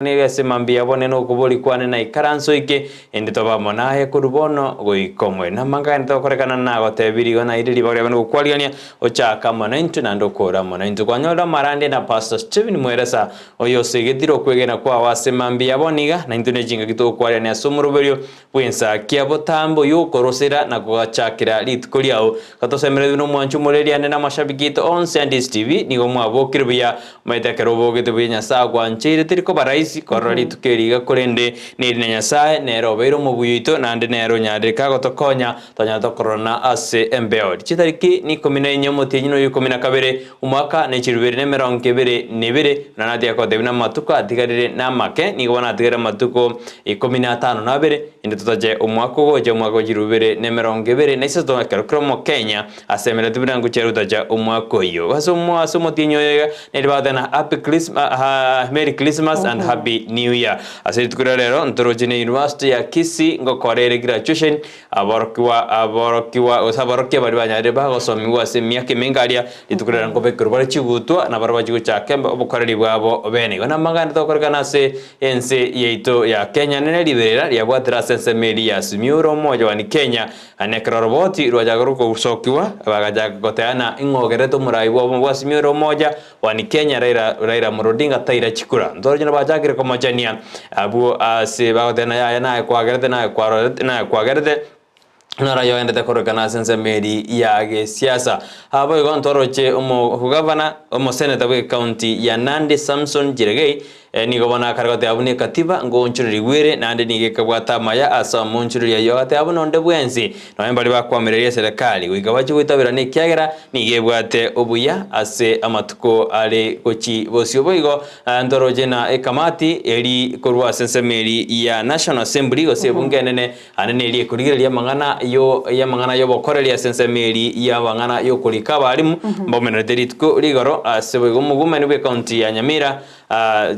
Nigo ase mambia abone nokobori kwane na ikaranso eke, inde tobe amo naye korwa bono goika omoerio. Namanga gane tokorekana nagotebirie igo naire ribaga riabe nogokwarigania, ochake amo naintwe naende okore amo naintwe. Kwanyorire amarandia na Pastor Stephen Mweresa, oyo osegetire okwegena kwao ase mambia bono iga, naintwe nechingaki togokwarigania ase omoroberio bw'ensakia botambe oyio okorosera na kogachakera rituko riao. Gatosemeretie buna omwanchi omoreri ande na amashabiki aito onsi ande STV, nigo mwabokire buya. Omanyete ekero obogete buya Nyasae agwancheire teri koba rahisi korora rituko eri iga korende neri na Nyasae nere obeire omobuya oito naende nere onyarire kagotokonya tonyare tokororana ase embeo. Chitariki nikomi na inye omotienyi noyo ikomi na kabere omwaka ne chilifu ibere na emerongo ebere na ebere buna natiga kotebia buna amatuko atigarire namake nigo bono atigarire amatuko ikomi na atano na abere inde totache omwaka ogocha omwaka o chilifu ibere na emerongo ebere na isato ekero kera omokenya Asemeretie buna ngochia gotacha omwaka oyio. Ase omo ase omotienyi oyo iga neri bagoteba happy Christmas, Merry Christmas and Happy New Year. Ase rituko ria rero ntoroche ne University ya Kisii ngokora ere graduation aborokigwa aborokigwa gose aborokia baria banyarire bagosomigwa ase emiaka emenge aria rituko ria rero nkobekerwa bare chigutwa na barabwo bachie gochaka obokoreri bwabo bene. Igo namang'ana tokorekana ase ense yaito ya Kenya nere riberera riabwatire ase ensemo eria ya Simiyu ore omoja one Kenya Na ekero oroboti rwachaka gosokigwa, bagachaka goteana ing'o ogerete omorai bw'obomo bwa Simioni ore omoja, one Kenya Raila, Raila Amolo Odinga taira chikura. Ntoroche nabachakire komochania abwo ase bagoteba yaya naye kwagerete, naye kwarorete, naye kwagerete, naro ayio agendete kororekana ase ensemo eri ya gesiasa. Naboigo ntoroche omogavana, omoseneta bw'ecounty ya Nandi Samson Cherargei, Nigo bono akare goteba buna ekatiba ngoonchorerigwe ere, naende nigo ekabwata amaya ase omoonchoreri ayio agateba buna onde bwensi, nonya mbaria bakwamereria eserekari, goika bachie goitaberana ekiagera nigo ebwate obuya ase amatuko are gochi bosio. Boigo ntoroche na ekamati eri korwa ase ensemo eri ya National Assembly gose ebunge enene Ande neria ekorigereria amang'ana yo y'amang'ana y'obokoreri ase ensemo eria y'amang'ana y'okorika abalimu mbaumererete rituko rigoro ase boigo omogumani bw'ecounty ya Nyamira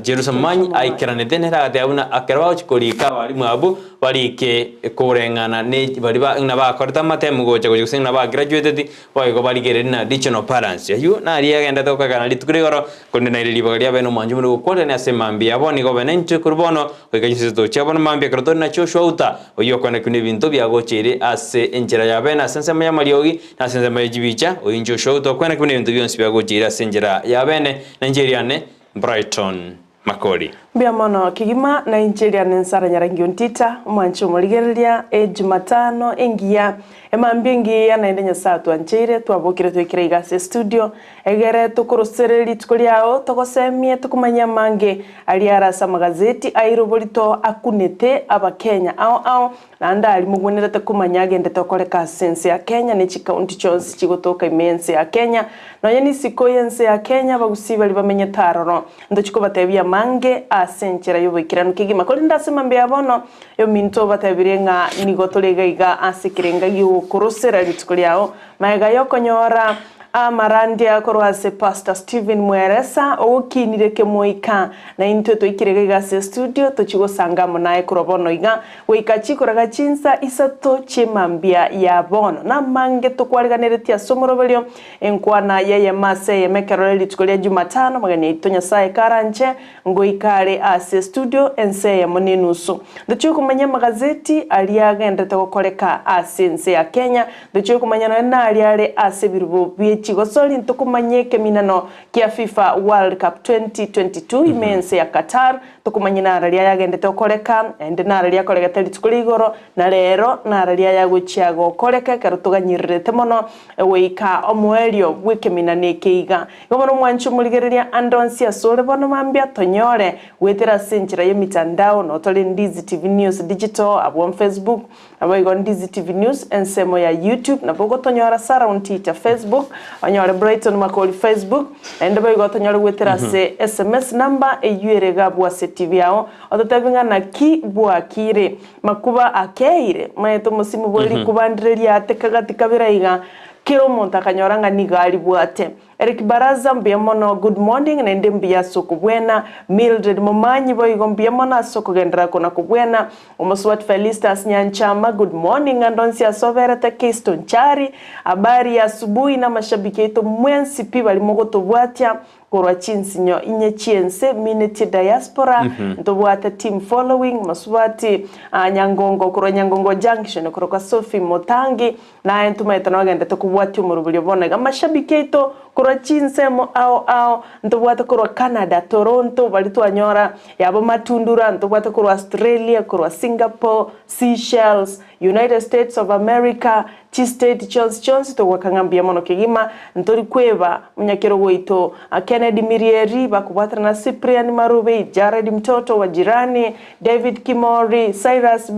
Jerusa Momanyi aikeranete nere agateba buna ekero bagochia korika abalimu abwo barike koreng'ana ne baria ba ng'a bakorete amatemu gocha gochia gose ng'a bagraduateti Boigo barigererie na regional balance. Ayio naria agenderete gokorekana rituko rigoro, korende naire ribaga riabe nomwancho buna gokwarerania ase mambia abo, nigo obe naintwe korwa bono goika chinse tochia bono mambia ekero tore na Joshua Uta, oyio okoenekigwa nebinto biagocheire ase enchera ya bene ase ensemo y'amariogi, na ase ensemo ye chibicha, oyio Joshua Uta okoenekigwa nebinto bionsi biagocheire ase enchera ya bene, na inche eriane Brighton Makori. Mbuya mono kegima, na inche eriane Nsara Nyarangi Ontita, omwanchi omorigereria, Ejumatano engiya, emambia engiya naende Nyasae atwancheire, twabokire twaikire iga ase estudio, egere tokorosere rituko riao, togosemie, tokomanyie amange aria are ase amagazeti aire oborito akunete abakenya ao ao, Naende aria mogwenerete komanya agendete okoreka ase ense ya Kenya ne chikaunti chionsi chigotoka ime y'ense ya Kenya, nonya nisiko y'ense ya Kenya abagusii baria bamenyete aroro. Ntochi kobatebia amange ase enchera y'oboikeranu kegima. Korende ase mambia ya bono, ominto obatebirie ng'a nigo tore iga iga ase ekerenga gi'okorosera rituko riao, magega y'okonyora Amarandia korwa ase Pastor Stephen Mweresa ogokinire kemoika, na intwe twaikire iga iga ase estudio tochie gosanga amo naye korwa bono iga goika chikoraga chinsa isato chi'emambia ya bono. Namange tokwariganeretie ase omoroberio enkwana y'eyemo ase eyemo ekero ere rituko ria Jumatano mageni aito Nyasae karanche ngoika are ase estudio ense eyemo na enusu. Ntochie komanya amagazeti aria agenderete gokoreka ase ense ya Kenya Ntochie komanya nonya naria are ase ebirubo bie chigosori ntokomanya ekeminano kia FIFA World Cup 2022 ime ense ya Qatar, tokomanye nara riaya agendete gokoreka, naende nara riakoregete rituko ria igoro, na rero nara riaya agochia gokoreka ekero toganyererete mono goika omoerio bw'ekeminano eke iga. Igo bono omwanche omorigereria ande onsi asore bono mambia tonyore goetera ase enchera y'emitandao notore Ndizi TV News Digital abwo on Facebook, Naboigo Ndizi TV News ensemo ya YouTube nabo ogotonyora Sarah Ontita Facebook, onyore Brighton Makori Facebook, naende boigo otonyore goetera ase SMS number eyio ere iga abwo ase TV yao, ototebi ng'a naki bwakire. Makuba akeire, maete omosimo bwe rikuba ndire riateka gati kabere aiga, kera omonto akanyora ng'a nigo aribwate. Eric Baraza mbuya mono good morning naende mbuya ase okobwena, Mildred Momanyi boigo mbuya mono ase okogenderera kona kobwena, Omosubati Felistus Nyanchama good morning ande onsi ase oberete, Kesto Nchari habari ya asubuhi na amashabiki aito mwensi pi baria mogotobwatia Korwa chinsinyo inye chi'ense minetie diaspora, ntobwate team following, mosubati Nyangongo korwa Nyangongo Junction korokwa Sophie Mutangi, naye ntomaete nogendete kobwatia omoroberio bono iga. Amashabiki aito korwa chinsemo ao ao, ntobwate korwa Canada, Toronto, baria twanyora yabo Matundura, ntobwate korwa Australia, korwa Singapore, Seychelles, United States of America, Chistate chionsi chionsi togoaka ng'a mbuya mono kegima, ntori kweba omonyakerogo oito Kennedy Mirieri, bakobwatana na Cyprian Marube, Jared Mtoto wa jirani, David Kimori, Cyrus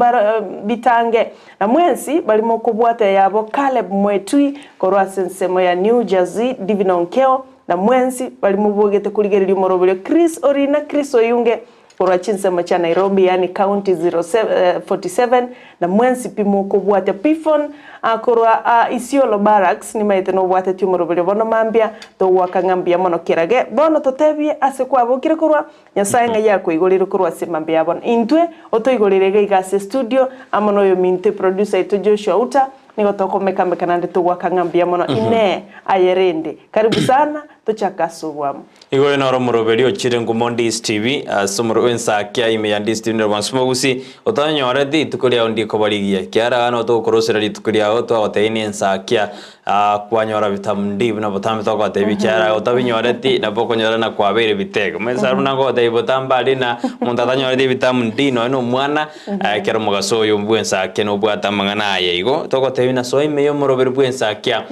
Bitange, na mwensi baria mokobwata eyabo Caleb Mwetui korwa ase ensemo ya New Jersey, Divine Onkeo, na mwensi baria mobogete korigereria omoroberio Chris Orina, Chris Oyunge, Korwa chinsemo chia Nairobi yaani county 47 na mwensi pi mokobwatia Pifon korwa Isiolo Barracks nimaete nobwatetie omoroberio bono mambia togoaka ng'a mbuya mono kerage bono totebie ase kwabokire korwa Nyasae ng'ai akoigoreire korwa ase mambia ya bono intwe otoigoreire iga iga ase estudio amo noyominto eproducer oito Joshua Uta nigo tokomeka-meka naende togoaka ng'a mbuya mono Inee aye rende karibu sana tochake ase oboamo. Igo oyo noro omoroberi ochire ngumo Ndisi TV, ase omoro bw'ensakia ime ya Ndisi TV nere Bwansumo Gusii, otanyoreti rituko riao ndikoba rigiya, ekiagera abana togokorosera rituko riao twagotebia ne ensakia kwanyora vitamin D buna botambe togotebia ekiagera otabinyoreti nabo okonyora na kwabeire bitego. Omanyete sana buna ngogotebia botambe aria na omonto atanyoreti vitamin D nonye na omwana ekero omogaso oyo bw'ensakia nobwate amang'ana aye igo, togotebia nasoa ime y'omoroberi bw'ensakia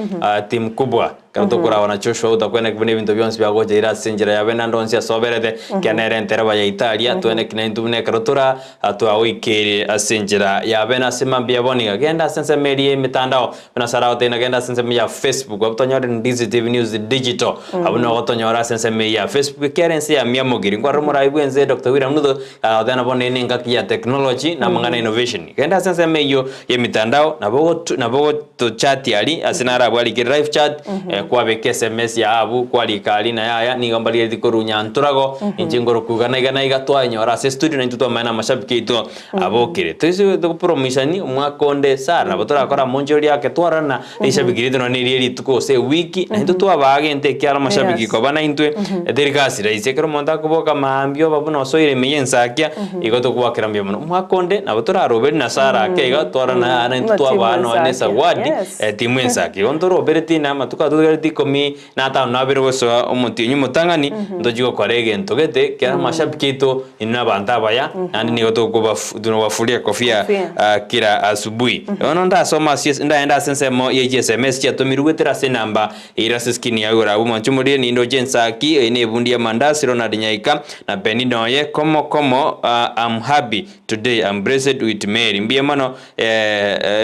timu kubwa. Ekero tokoragwa na Joshua otakweneki buna ebinto bionsi biagocha ase enchera yabe naende onsi ase oberete, ekiagera nere entereba yaito aria, tweneki naintwe buna ekero tora twagoikeire ase enchera yabe na ase mambia bono iga. Genda ase ensemo eria y'emetandao buna ase aragotebie na genda ase ensemo ya Facebook abwo tonyore Ndizi TV News Digital abwo nigo ogotonyora ase ensemo eyio ya Facebook ekiagera ense ya miamogiri. Nkwarora omorai bw'ense Doctor William Ruto agoteba nabo nere engaki ya technology na amang'ana ya innovation. Genda ase ensemo eyio y'emitandao nabo nabo ogotochatia aria ase narabwo arikire live chat kwabeka sms yao abwo kwarika aria na yaya nigo mbarigeretie korwa nyantorago inche ngorokwa iga na iga na iga twayenyora ase estudio naintwe twamanya na amashabiki aito abokire. Toise togopromisani omwaka onde sana nabo torakore amonche oria ake twarorana rishabiki riaito nonye neria rituko gose ewiki naintwe twabaa gento ekiaro amashabiki koba naintwe teri gasi rahisi ekero omonto akoboka maambia oba buna osoire ime ya ensakia igo tokobakera mbuya mono. Omwaka onde nabo toraroberi na Sarah ake iga twarorana yaya naintwe Ng'a timu twabaa nonye na ensakia. esawadi Yes. timu ensakia. Igo ntorobereti na amatuko atotigareti ikomi na atano na abere gosoa omotienyi omotang'ani, ntochie gokora egento gete kera amashabiki aito inwe nabanto abaya, naende nigo tokobafuria ekofia Kofia. kera asubuhi. Bono ndasome ase ndaende ase ensemo ye chiSMS chiatomirwe goetera ase enamba eira ase eskrini yao igoro abwo mwanche omorire ninde oche ensaki eye ne ebundi ya mandasi Ronald Nyaika na Penina oye komo komo am happy today am blessed with Mary mbuya mono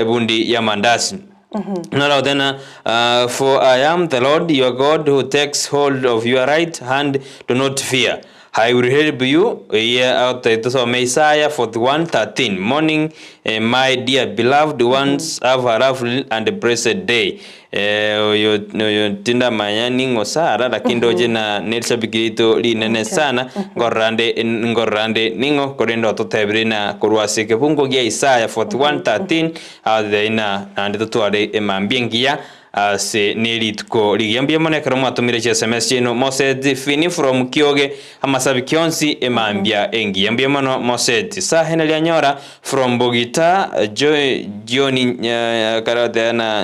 ebundi ya mandasi. Naro tena, For I am the Lord your God who takes hold of your right hand, do not fear, I will help you. Eye agotebi tosome Isaiah 41:13 Morning, my dear beloved ones, have a lovely and blessed day. Oyo oyo tindamanya ning'o Sarah lakini ndoche na nerishabiki riaito rinene sana nkorora nde nkorora nde ning'o korende ototebire na korwa ase ekebungo gia Isaiah 41:13 Aye na naende totware emambia engiya ase nerituko rigiya. Mbuya mono ekero mwatomire chi sms chiaino. Moseti Fini from Kioge amasabiki onsi emambia engiya. Mbuya mono Moseti. Sahena Rianyora from Bogita Joy John karoteana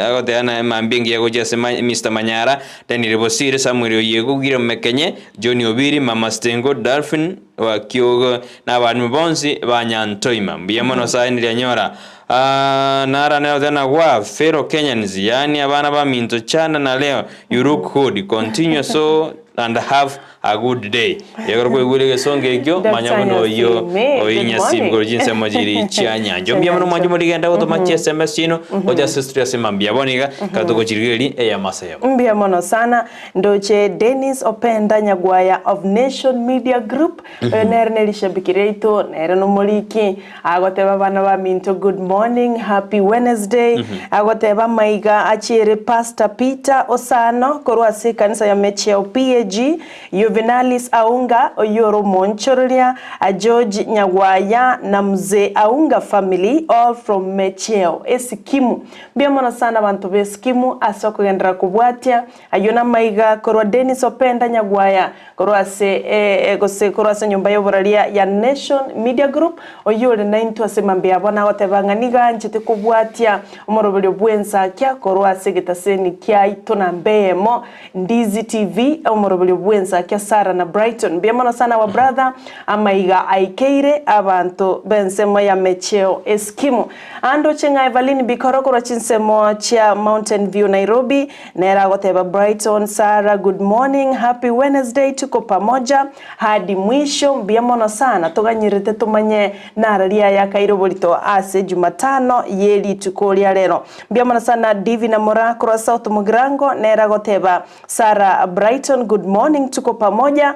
agoteana emambia engiya gochia ase Mister Manyara Daniel Bosire Samuel Oyego Gideon Mekenye John Obiri Mama Stengo Dalphin wa Kioge na abaremi bonsi ba Nyantoima. Mbuya mono Saini Rianyora. Aah nara nero tena gwa fellow Kenyans yaani abana baminto chana na leo you look good continue so. and have a good day. Ekero kwaigure egesongo ekio, Dr. manya buna oyio Nyasimi, oyi good Nyasimi morning. korwa chinsemo chiri chia nyancha. Mbuya mono mwanche morigenda gotoma chi SMS chiaino, gocha ase studio ase mambia bono iga, ekero togochirigereria ey'amasa yabo. Mbuya mono sana ndoche Dennis Openda Nyagwaya of Nation Media Group oyo nere ne rishabiki riaito nere nomoriki agoteba abana baminto good morning happy Wednesday agoteba amaiga achiere Pastor Peter Osano korwa ase ekanisa ya Mecheo PAG Juvenalis Aunga oyio ore omoonchoreria George Nyagwaya na Mzee Aunga family all from Mecheo Esikimu Mbuya mono sana abanto b'Esikimu ase okogenderera kobwatia ayio namaiga korwa Dennis Openda Nyagwaya korwa ase gose korwa ase enyomba y'oboraria ya Nation Media Group, oyio ore naintwe ase mambia abo nagoteba ng'a nigo anchete kobwatia omoroberio bw'ensakia korwa ase egetaseni kiaito namba eyemo Ndizi TV, omoroberio bw'ensakia Sarah na Brighton. Mbuya mono sana our brother, amaiga aikeire abanto b'ensemo ya Mecheo Esikimu. Andoche ng'a Evaline Bikoro korwa chinsemo chia Mountain View Nairobi, nere agoteba Brighton, Sarah good morning, happy Wednesday tuko pamoja hadi mwisho, mbuya mono sana toganyerete tomanye narari aya akaire oborito ase Jumatano ye rituko ria rero. Mbuya mono sana Divina Moraa korwa South Mugirango nere agoteba Sarah Brighton good morning tuko pamoja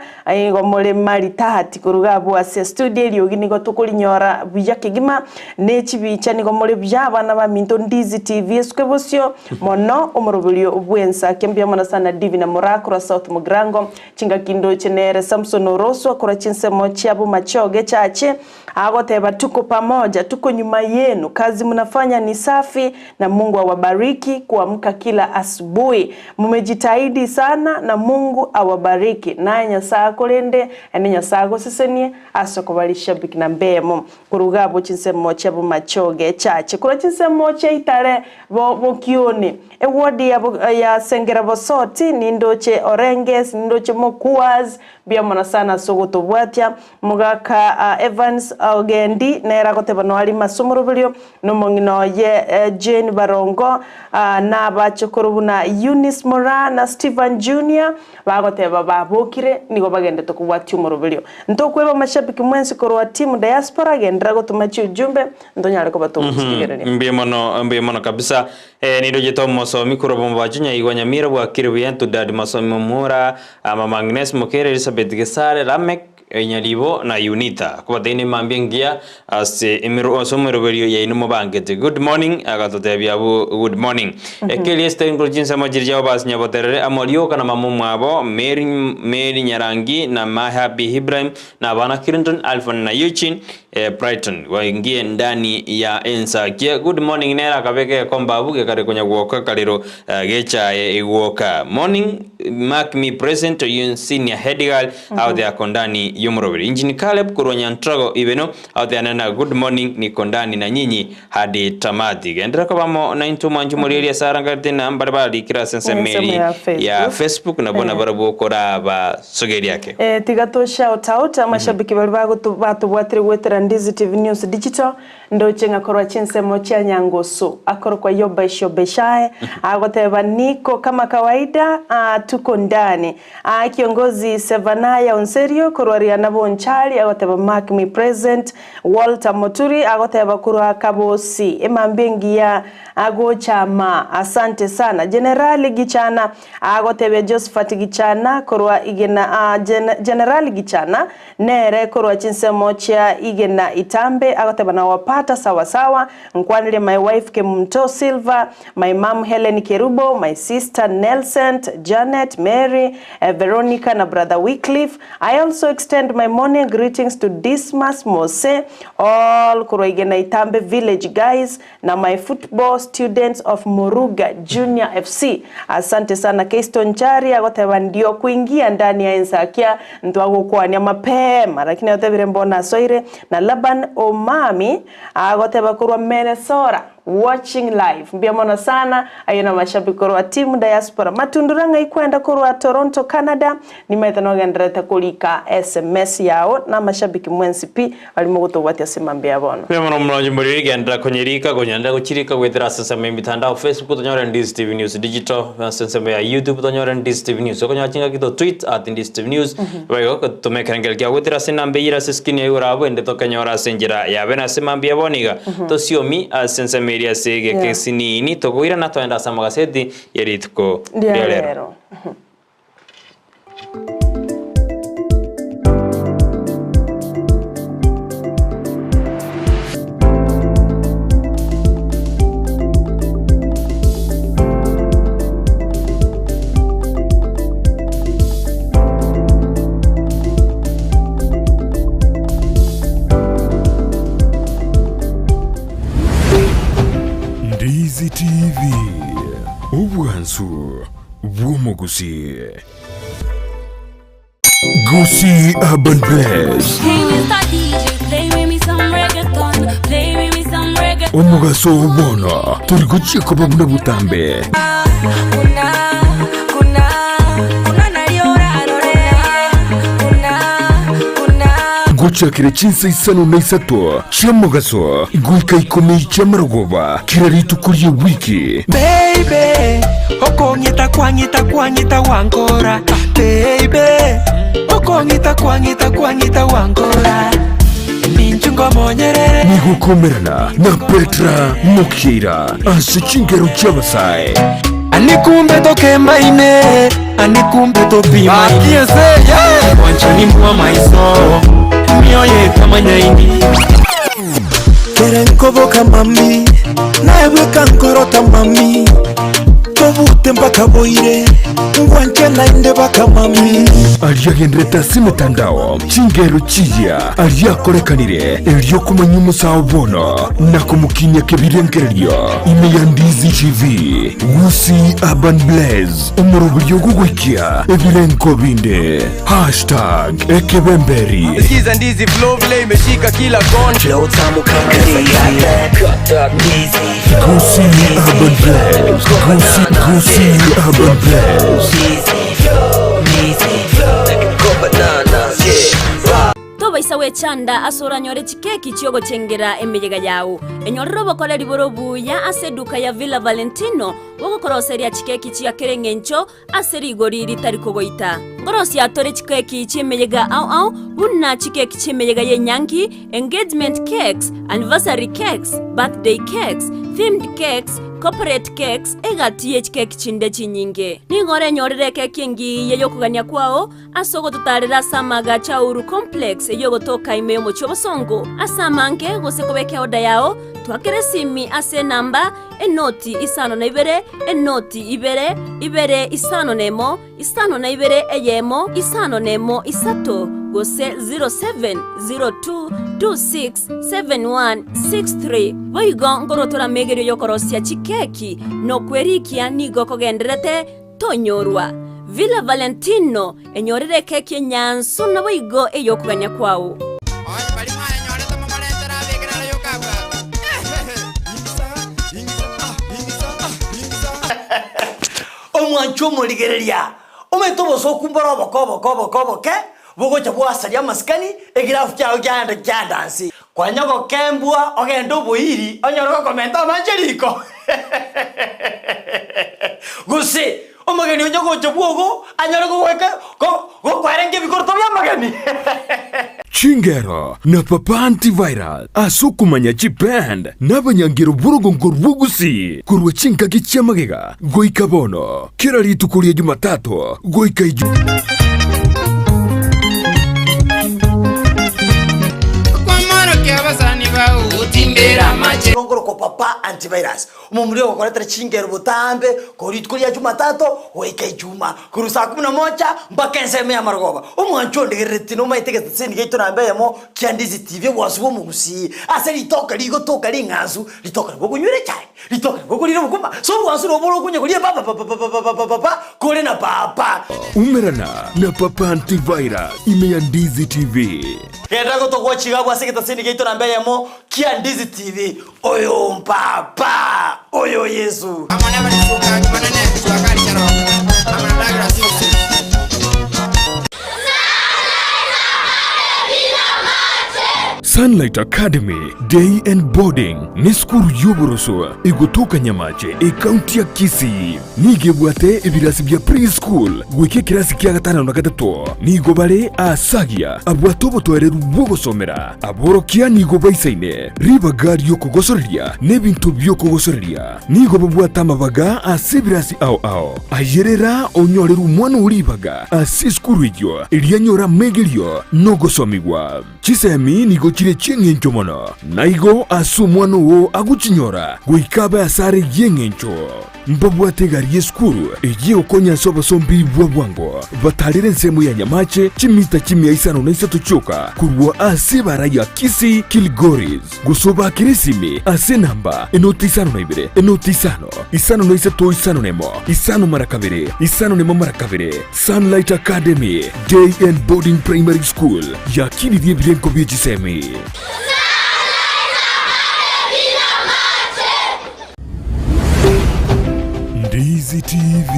igo more maritati koruga abwo ase studio eriogi nigo tokorinyora buya kegima ne chibicha nigo more buya abana baminto Ndizi TV esuke bosio mono omoroberio bw'ensake mbuya mono sana Divina Moraa korwa South Mugirango chingaki ndoche nere Samson Oroswa korwa chinsemo chia Bomachoge chache Agoteba, Tuko pamoja, tuko nyuma yenu, kazi mnafanya ni safi na Mungu awabariki kuamka kila asubuhi. Mumejitahidi sana na Mungu awabariki. Naye Nyasaye akorende, naende Nyasaye agosesenie ase okoba rishabiki namba eyemo. Korwa iga abwo chinsemo chia bomachoge echache. Korwa chinsemo chia itare bo bokioni, ewodi ya bo ya Sengera Bosoti, nindoche Orenges, nindoche Mokuas, Mbuya mono sana ase ogotobwatia. Mogaka Evans Ogendi nere agoteba noarime ase omoroberio, na omong'ina oye Jane Barongo, na abachokoro buna Eunice Moraa na Stephen Junior, bagoteba babokire nigo bagendete kobwatia omoroberio. Ntokweba amashabiki mwensi korwa team diaspora genderera gotoma chiujumbe ntonyare koba togochigereria. Mbuya mono, mbuya mono kabisa. Eh, nindochete omosomi korwa bomobacho Nyaigwa Nyamira bwakire buya Ntudadi Masomi Momura, Mama Agnes Mokere, Elizabeth Gesare, Lameck Nyaribo na Yunita. Kobateine emambia engiya ase emero ase omeroberio yaino mobangete. Good morning agatotebia abwo good morning. Ekeri Esther nkoro chinsemo chiria chiabo basi Nyaboterere amo Rioka na mama omwabo Mary Mary Nyarangi na Mahabi Ibrahim na abana Clinton Alphon na Eugene eh, Brighton waingie ndani ya ensakia. Good morning nere akabeka egekombe abwo gekare konya gwoka karero eh, gechaye egwoka. Morning mark me present oyo senior head girl out there ako ndani yomoroberi. Engineer Caleb korwa Nyantrago Ibeno out there nena good morning niko ndani na nyinyi hadi tamati. Genderera kobamo naintwe mwanche omorieria ase arangarete na mbare bararikire ase ensemo Ensemo eri ya Facebook. ya Facebook nabwo nabarabwo okorabasogeria ake. Eh, tiga to shout out amashabiki baria bagoto batobwatire goetera Ndizi TV News Digital, ndoche ng'a korwa chinsemo chia Nyangoso akorokwa Yobesh Obeshae agoteba niko kama kawaida ah, tuko ndani ah, kiongozi Sevanaya Onserio korwa Riana Bonchari agoteba mark me present Walter Moturi agoteba korwa Kabosi emambia engiya agocha ama asante sana Generali Gichana Agotebia Josephat Gichana korwa igena a Generali Gichana nere korwa chinsemo chia igena itambe agoteba nawapata sawa sawa nkwanirie my wife Kemunto Silver my mum Helen Kerubo my sister Nelcent Janet Mary Veronica na brother Wycliffe I also extend my morning greetings to Dismas Mose all korwa igena itambe village guys na my football students of Moruga Junior FC Asante sana Keiston Nchari agoteba ndio kuingia ndani ya ensakia ntwagokwania mapema lakini otebire mbono asoire na Laban Omami agoteba korwa Menesora. Watching live. Mbuya mono sana. Aye namashabiki korwa team diaspora. Matundura ng'ai kwenda korwa Toronto Canada. Nimaete nogendererete korika sms yao namashabiki mwensi pi bari mogotobwatia ase mambia ya bono. Mbuya mono omoronge moriri genderera konyerika konyerera gochirika goetera ase ensemo ya emitandao Facebook tonyore Ndizi TV News Digital ase ensemo ya YouTube tonyore Ndizi TV News okonyora chingaki to tweet at Ndizi TV News boigo toma ekerengerio kiago goetera ase enamba eyio ere ase escreen yaye igoro abwo ende tokenyora ase enchera yabe na ase mambia ya bono iga tosiomi ase ensemo eria ase egeka esinini tokoirana toende ase amagaseti ye rituko Ria ria rero. rero. Ndizi TV, obwansu bw'omogusi. Gusii Urban Blaze, Hey, Mr. DJ, play with me some reggaeton. Play with me some reggaeton. omogaso o bono tori gochia koba buna botambe. Gochakera chinsa isano na isato chi'omogaso goika ikomi chi'amarogoba kera rituko ri'ewiki. Baby, okong'ita kwang'ita kwang'ita wankora Baby, okong'ita kwang'ita kwang'ita wankora Ninchu ngomonyerere Nigokomerana na Petra Mokeira ase chingero chi'abasae. Anikumbe tokemaine Anikumbe topimaine Wanchani mbwa maiso Mioyo etamanyaini Kere nkoboka mami naebweka nkorota mami tobute mpaka boire ngwanche nainde baka mami Ariagenderete ase emetandao chingero chiya ariakorekanire erio komanya omosae bono na komokinyia kebirengererio ime ya Ndizi TV Gusii Urban Blaze omoroberio ogogoikia ebirengo binde hashtag ekebemberi. Sikiza ndizi flow vile imeshika kila kona Flow tamu kama ndizi Gusii Urban Blaze Gusii Gusii Urban Blaze Tobaisa gwechanda ase oranyore chikeki chi'ogochengera emeyega yao. Enyorere obokoreri bore obuya ase eduka ya Villa Valentino bogokoroseria chikeki chia kera eng'encho ase rigori ritari kogoita. Nkorosia tore chikeki chi'emeyega ao ao buna chikeki chi'emeyega y'enyangi, engagement cakes, anniversary cakes, birthday cakes, themed cakes, corporate cakes, egati ye chikeki chinde chinyinge. Nigo orenyorere ekeki engiya y'okogania kwao Ase ogototaarera ase amaagacho a Uhuru Complex eyio egotoka ime y'omochie obosongo. Ase amange gose kobeka eoda yao, twakere esimi ase enamba, enoti isano na ibere, enoti ibere, ibere isano na emo, isano na ibere eyemo, isano na emo isato, gose 0702267163. Boigo nkorwa toramegerio y'okorosia chikeki na okwerikia nigo kogendererete Tonyorwa. Villa Valentino, enyorere ekeki enyansu naboigo ey'okogania kwao. Onye baria mwayenyorete momorentere abeke naro yokabwata. Omwancho omorigereria, omanyete obosooku mbore oboke oboke oboke oboke, bogocha bwasaria amasikani, egirafu kiao kiaenda kiaenda nse. Kwanya gokembwa ogende oboiri onyore gokomenta amache riko. Gose omogeni onye gocha bwogo anyore gogoika go gokwarengia ebikoroto bi'amageni. Chingero na Papa Antivirus ase okomanya chiband na abanyangero b'orogongo rw'Ogusii korwa chingaki chi'amagega goika bono, kera rituko ria Jumatatu goika Ijumaa. Okwamorokia abasani bao gotindera amache. Nongorokwa Papa Antivirus, omomura ogokoretera chingero botambe korwa rituko ria Jumatatu goika Ijumaa, korwa saa kumi na moja mpaka ensemo y'amarogoba. Omwancho ondegereretie nomaete egeteseni giaito namba eyemo kia Ndizi TV obwansu bw'omogusii, ase ritoke rigotoka ring'ansu, ritoke nabo okonywera echae. Ritoke gokorire obokima, ase obwansu nobwo ore okonya koria papapapapapapapa kore na papa. Umerana na Papa Antivirus ime ya Ndizi TV. Genda gotogwa chigabwa ase egetaseni giaito namba eyemo. kia Ndizi TV, oyo mpapa, oyo Yesu. Amo nabarisuka Jumanene, Juakali Nyarongo, amo na Douglas Yusuf. Sunlight Academy Day and Boarding nesukuru y'oboroso egotoka Nyamache, ekaunti ya Kisii. Nigo ebwate ebirasi bia pre-school goika ekerasi kia gatano na gatato. Nigo bare aasagia abwate obotoereru bw'ogosomera. Aborokia nigo baisaine ribaga ri'okogosoreria na ebinto bi'okogosoreria. Nigo babwate amabaga ase ebirasi ao ao. Ayerera onyorere omwana oo ribaga ase esukuru eyio, erio anyore amegerio na ogosomigwa. Chisemi nigo chire chi'engencho mono, na igo ase omwana oo agochinyora goika abe asare y'engencho. Mbabwate egari y'esukuru eyio egokonya ase obosombi bwa bwango, batarere ensemo ya Nyamache chimita chimia isano na isato chioka korwa ase ebara ya Kisii Kilgoris, gose obaakere esimi ase enamba enoti isano na ibere, enoti isano, isano na isato isano na emo, isano mara kabere, isano na emo mara kabere. Sunlight Academy Day and Boarding Primary School yakinirie ebirengo bie chisemi. Ndizi TV,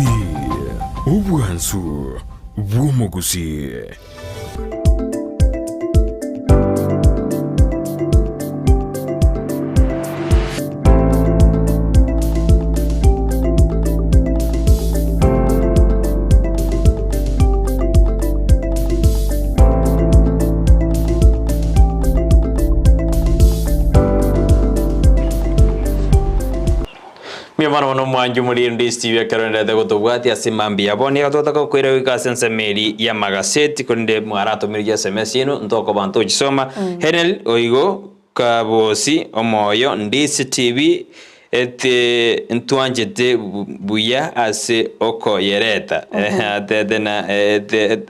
obwansu bw'omogusii. Mbuya mono mono omwanchi omoriri Ndisi TV ekero endete gotobwatia ase mambia abo nigo twataka gokoira goika ase ensemo eri y'amagaseti korende mwaratomereria SMS yenu ntokoba ntochisoma. Henel oigo Kabosi omoyo Ndisi TV ete ntwanchete buya ase okoyereta atete na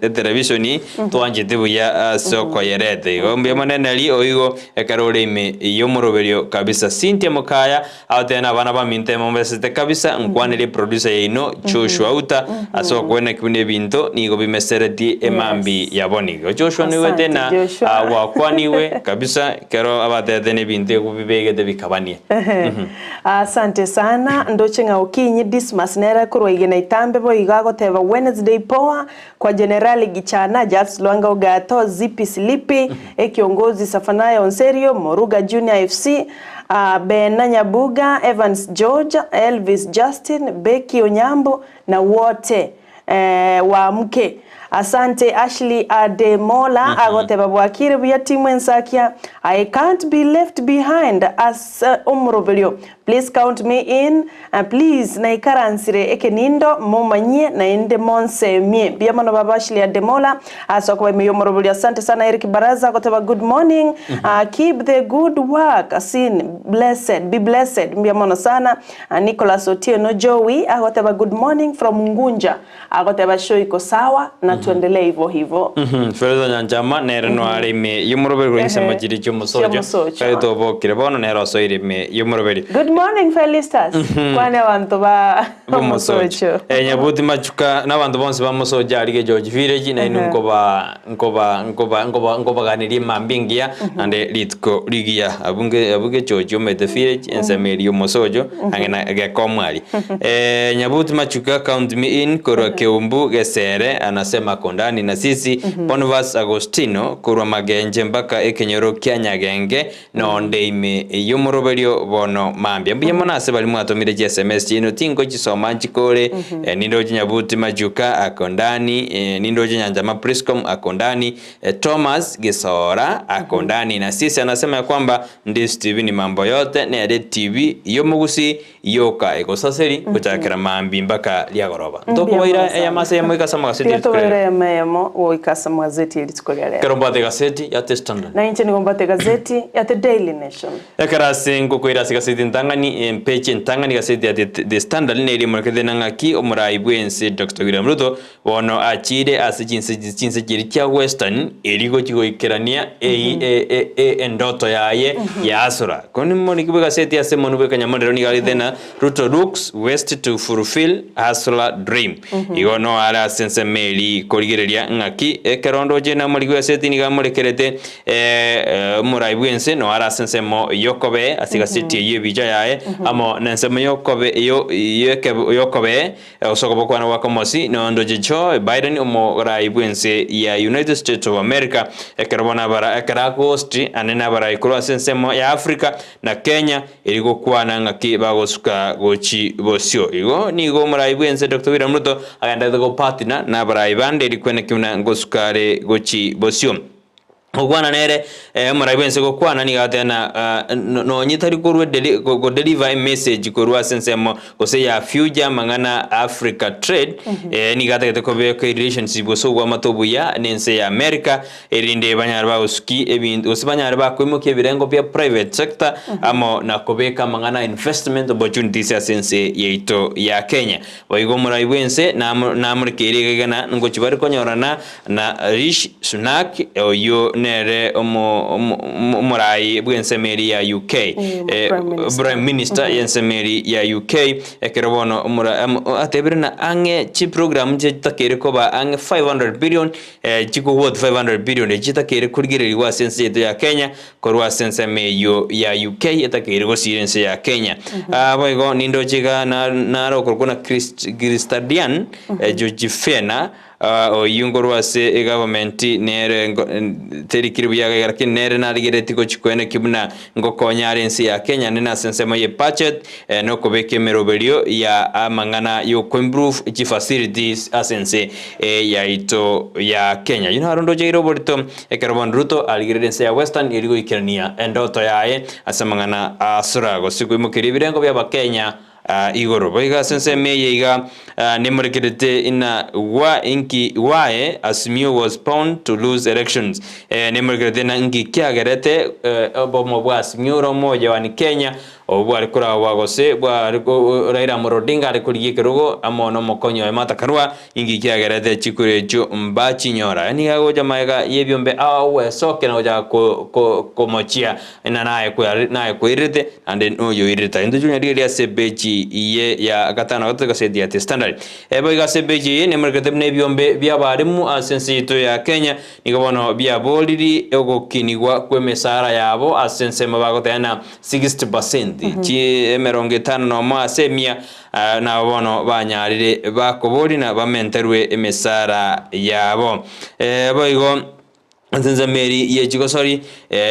etelevishoni twanchete buya ase okoyereta igo mbuya mono Henel oigo ekero ore ime y'omoroberio kabisa Cynthia Mokaya Agotebi nabana baminto emombesete kabisa, nkwanerie producer yaino Joshua Uta ase okoeneki buna ebinto nigo bimeseretie emambi yabo nigo. Joshua nigo Asante, na Joshua. gwakwaniwe kabisa kero abatete nebinto ego bibegete bikabania. Asante sana ndoche ng'a Okinyi Dismas nere korwa Igena Itambe boigo agoteba Wednesday poa kwa Generali Gichana, Jafs Lwanga Ogato, Zippy Silipi, Ekiongozi Safanaya Onserio, Moruga Junior FC, Bena Nyabuga, Evans George, Elvis Justin, Becky Onyambo na wote waamke. Asante Ashley Ademola agoteba bwakire buya team ensakia I can't be left behind ase omoroberio please count me in please naikaransire ekenindo momanyie naende monsemie mbuya mono baba Ashley Ademola ase okoba ime yomoroberio asante sana Eric Baraza agoteba good morning keep the good work sin blessed be blessed mbuya mono sana Nicholas Otieno Joey agoteba good morning from Ngunja Agoteba show iko sawa na tuendelee hivo hivo. Fereza Nyanchama nere noare ime y'omoroberi korwa chinsemo chiria chi'omosocho, Chi'omosocho. kare tobokire bono nere osoire ime y'omoroberi. Good morning Felistus. Kwane abanto ba B'omosocho. omosocho. Eh, Nyabuti Machuka na abanto bonsi ba Mosocho aria George Village nainwe nkoba nkoba nkoba nkoba nkobaganeria emambia engiya naende rituko rigiya abwo nge abwo George omanyete village ensemo eria y'omosocho ang'e na Gekomwari. Eh, Nyabuti Machuka count me in korwa Keumbu Gesere anasema kondani na sisi Bonifas Agostino korwa Magenche mpaka ekenyoro kia Nyagenge Nonde ime y'omoroberio bono mambia. Mbuya mono ase baria mwatomire chi sms chiaino tingochisoma nchikore eh, nindoche Nyabuti Majuka ako ndani eh, nindoche Nyanchama Priscom ako ndani eh, Thomas Gisora ako ndani na sisi anasema ya kwamba Ndisi TV ni mambo yote nere TV y'omogusi yoka egosaseri gochakera mambi mpaka riagoroba. Ntokobaira eyemo ase eyemo goika ase amagaseti Tiga rituko tobaire riarero. eyemo eyemo goika ase amagazeti ye rituko ria rero. Ekero mbwate egaseti ya The Standard. Na inche nigo mbwate egazeti ya The Daily Nation. Ekero ase ngokoira ase egaseti entang'ani, empeji entang'ani egaseti ya The The Standard neri emorekete na ng'aki omorai bw'ense Doctor William Ruto bono achiire ase chinse chinse chiria chia Western eri gochia goikerania ei e e e endoto yaye ya asura. Koni moriki bw'egaseti ase monwe bw'ekanyamorero nigo arete na Ruto looks west to fulfill hustler dream. Igo no are ase ensemo eri. korigereria ng'aki ekero ndoche namorigwe eseti nigo amorekerete omorai bw'ense noyo are ase ensemo y'okobee ase egaseti eyio ebicha yaye amo nensemo y'okobe y'okobee Ase okobokwana gwa Komosi, nondoche Joe Biden omorai bw'ense ya United States of America ekero bono abara ekero agosti ande nabarai korwa ase ensemo ya Africa na Kenya eri gokwana ng'aki bagosuka gochi bosio. Igo nigo omorai bw'ense Doctor William Ruto agenderete gopartner nabarai bande eri kweneki buna ngosuka are gochi bosio. Gokwana nere, omorai bw'ense gokwana nigo agoteba ng'a nonye tari korwa edeli godeliver emessage korwa ase ensemo gose ya future amang'ana Africa trade, nigo atagete kobeka erelationship gose obwamate obuya na ense ya America, erinde banyare bagosuki ebinto gose banyare bakoimokia ebirengo bia private sector amo na kobeka amang'ana investment opportunities ase ense yaito ya Kenya. Boigo omorai bw'ense namorekeire iga iga na ngochia bare konyorana na Rishi Sunak, oyio nere omorai bw'ensemo eria ya UK, Prime Minister y'ensemo eria ya UK, ekero bono atebire ng'a ang'e chiprogram chitakeire koba ang'e 500 billion, chiko worth 500 billion echio chitakeire korigererigwa ase ense yaito ya Kenya, Korwa ase ensemo eyio ya UK etakeire gosiira ense ya Kenya. Boigo nindoche iga naro okorokwa na Kristadian Georgifena oyio nkorwa ase egovernment nere terikiri buya iga lakini nere narigereretie gochia koenekia buna ngokonya are ense ya Kenya naende nase ensemo ye budget nokobeka emeroberio ya amang'ana yokoimprove chifacilities ase ense yaito ya Kenya. Oyio naro ndoche ire oborito Ekero bono Ruto arigereire ense ya Western erio goikerania endoto yaye ase amang'ana a Sura gose koimokeria ebirengo bi'Abakenya igoro. Boigo ase ensemo eye iga nemorekerete ina gwa inki why Azimio was bound to lose elections. Nemorekerete ina inki kiagerete obomo bwa Azimio ore omoja one Kenya Obwo bware koragwa gose bware Raila Amolo Odinga are korigia ekerogo amo nomokonyi oye Martha Karua, inki kiagerete chikura echio mbachinyora. Nigo agocha magega y'ebiombe agwesokia na gochaka komochia ng'a naye koirerete naende noyoirerete. Intwe tonyarigereria ase epeji eye ya gatano na gatato egaseti ya The Standard. Boigo ase epeji eye nemorekete buna ebiombe bi'abarimu ase ense yaito ya Kenya Nigo bono biaboriri ogokinigwa kw'emesara yabo ase ensemo bagoteba ng'a 60%, chi emerongo etano nomo ase emia, nabo bono banyarire bakobori na bamenterwe emesara yabo. Boigo ase ensemo eria ye chigosori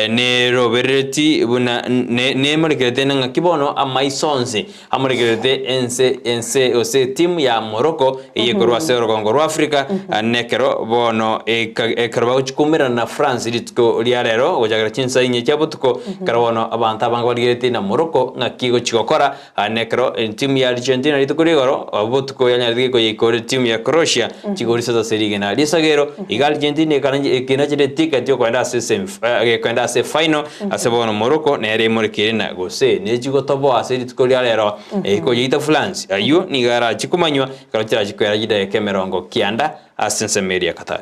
neroberereti buna nemorekerete ng'aki bono amaiso onsi Amorekerete ense ense gose etimu ya Morocco eye ekorwa ase orogongo rwa Africa nekero bono ekero bagochia koumerana na France rituko ria rero gochakera chinsa inye chia botuko ekero bono abanto abange barigeretie na Morocco ng'aki egochia gokora nekero etimu ya Argentina rituko ria igoro botuko yanyarete koyeikora etimu ya Croatia chigori isato ase rigena risagero iga Argentina ekenachire eticket yokoenda ase semi gekoenda ase final Ase bono Morocco nere emorekeire na gose nechi gotoboa ase rituko ria rero ekoyeita France. Ayio nigo arachi komanywa ekero chirachi koera chidakika 90 ase ensemo eria ya Qatar.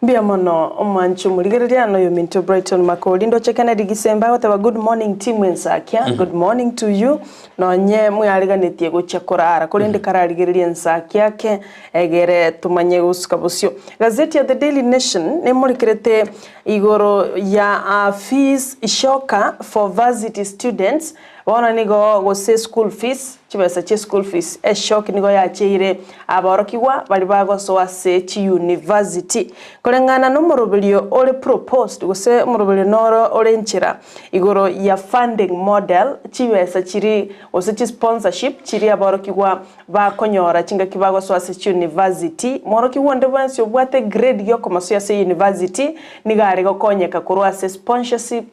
Mbuya mono omwanchi omorigereria noyominto Brighton Makori ndoche Kennedy Gisembe agoteba good morning team Ensakia good morning to you nonye mweariganetie gochia korara korende kararigererie Ensakia ake egere tomanye gosuka bosio. Gazeti ya The Daily Nation nemorekerete Igoro ya fees shocker for varsity students, bono nigo gose school fees, chibesa chia school fees, eshock nigo yacheire aborokigwa baria bagosoa ase chiuniversity. Koreng'ana nomoroberio ore proposed gose omoroberio noro ore enchera igoro ya funding model, chibesa chiria gose chisponsorship chiria aborokigwa Bakonyora chingaki bagosoa ase chiunivasiti. Mworokigwa onde bwensi obwate egrade y'okomosoa ase eyunivasiti nigo are gokonyeka korwa ase sponsorship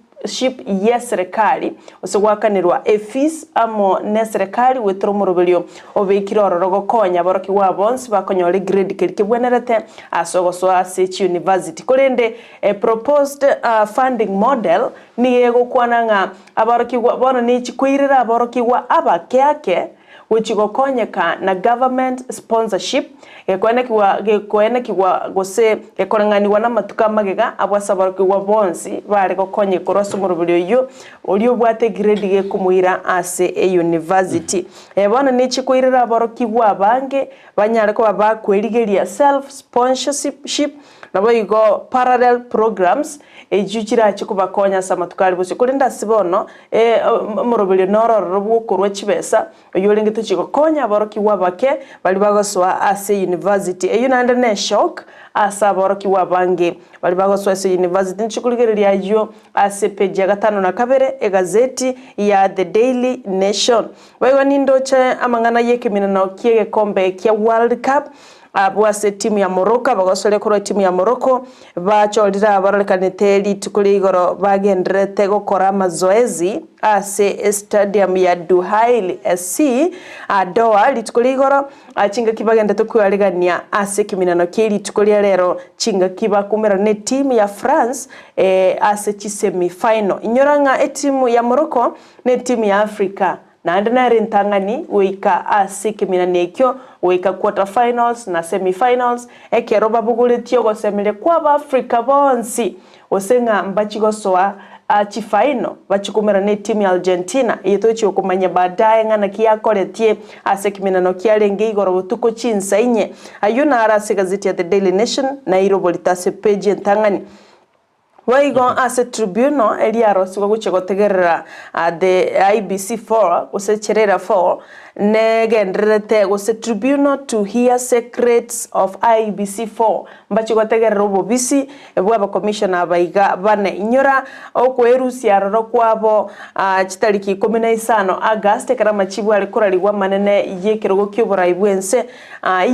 y'eserekari gose goakanerwa efees amo n'eserekari goetera omoroberio obekire ororo gokonya aborokigwa bonsi bakonyora egrade keria kebwenerete ase ogosoa ase chiunivasiti. Korende proposed funding model nigo egokwana ng'a aborokigwa bono nechikoirera aborokigwa abake ake. Gochia gokonyeka na government sponsorship gekoenekigwa gekoenekigwa gose gekoreng'anigwa namatuko amagega abwo ase aborokigwa bonsi bare gokonyeka korwa ase omoroberi oyio oria obwate egrade gekomoira ase eyunivasiti. Bono nechi koirera aborokigwa abange banyare koba bakwerigeria self sponsorship Naboigo parallel programs echio chirache kobakonya ase amatuko aria bosio. Korende ase bono, omoroberio noro ororo bw'okorua chibesa, oyio orenge tochia gokonya aborokigwa abake baria bagosoa ase university. Eyio naende ne shock ase aborokigwa abange baria bagosoa ase university. Ntochia korigereria ayio ase page ya gatano na kabere egazeti ya The Daily Nation. Boigo nindoche amang'ana y'ekeminano ki'egekombe kia World Cup. Abwo ase etimu ya Morocco, abagosoria korwa etimu ya Morocco bachorire abarorekanete rituko ria igoro bagendererete gokora amazoezi ase estadium ya Duhail SC Doha rituko ria igoro chingaki bagenderete kwearigania ase ekeminano kie rituko ria rero chingaki bakumerana ne etimu ya France ase chisemi final. Inyora ng'a etimu ya Morocco ne etimu ya Africa Naende nere entang'ani goika ase ekeminani ekio, goika quarter finals na semi finals, ekero babogoretie ogosemeria kw'Abaafrika bonsi, gose ng'a mbachie gosoa chifaino, bachie koumerana netimu ya Argentina, eye tochia gokomanya baadaye ng'a naki yakoretie ase ekeminano kiarenge igoro botuko chinsa inye. Ayio naro ase egazeti ya The Daily Nation, naire oborito ase page entang'ani. Boigo ase tribunal eria yarosigwe gochia gotegerera the IEBC 4 gose Cherera 4 negendererete gose tribunal to hear secrets of IEBC 4 mbachie gotegerera obobisi bwa abakomishona aba iga bane. Inyora okoerusia aroro kwabo chitariki ikomi na isano August ekero amachibu are korarigwa amanene y'ekerogo ki'oborai bw'ense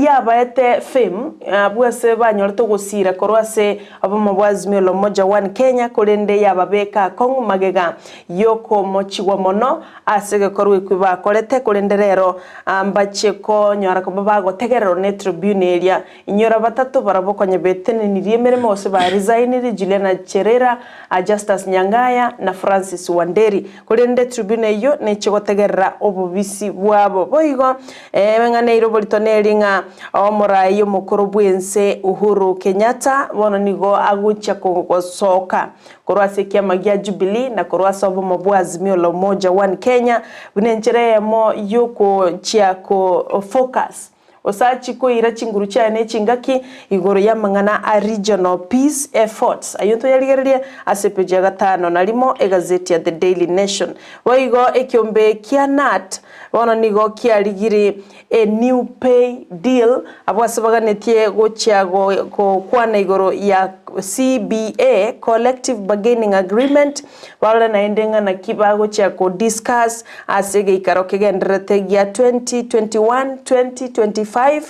Yabaete fame abwo ase banyorete ogosiira korwa ase obomo bwa Azimio la Umoja One Kenya korende yababeka akong'u magega y'okomochigwa mono ase egekorwa ekio bakorete korende rero mbache konyora koba bagotegererwa ne tribunal eria. Inyora batato barabwo konya betenenirie emeremo gose ba resignire Juliana Cherera, Justus Nyang'aya na Francis Wanderi. Korende tribunal eyio neche gotegerera obobisi bwabo. Boigo Emeng'ana eire oborito neri ng'a omoraai omokoro bw'ense Uhuru Kenyatta bono nigo agochia gosoka korwa ase ekiama gia Jubilee na korwa ase obomo bwa Azimio la Umoja One Kenya buna enchera eyemo yogochia ko focus gose achie koira chinguru chiaye ne chingaki igoro y'amang'ana a regional peace efforts. Ayio ntoyarigererie ase epeji ya gatano na rimo egazeti ya The Daily Nation. Boigo ekiombe kia KNUT Bono nigo kiarigire a new pay deal abwo ase baganetie gochia gokwana igoro ya CBA, Collective Bargaining Agreement, barore naende ng'a naki bagochia ko discuss ase egeikaro kegendererete gia 2021-2025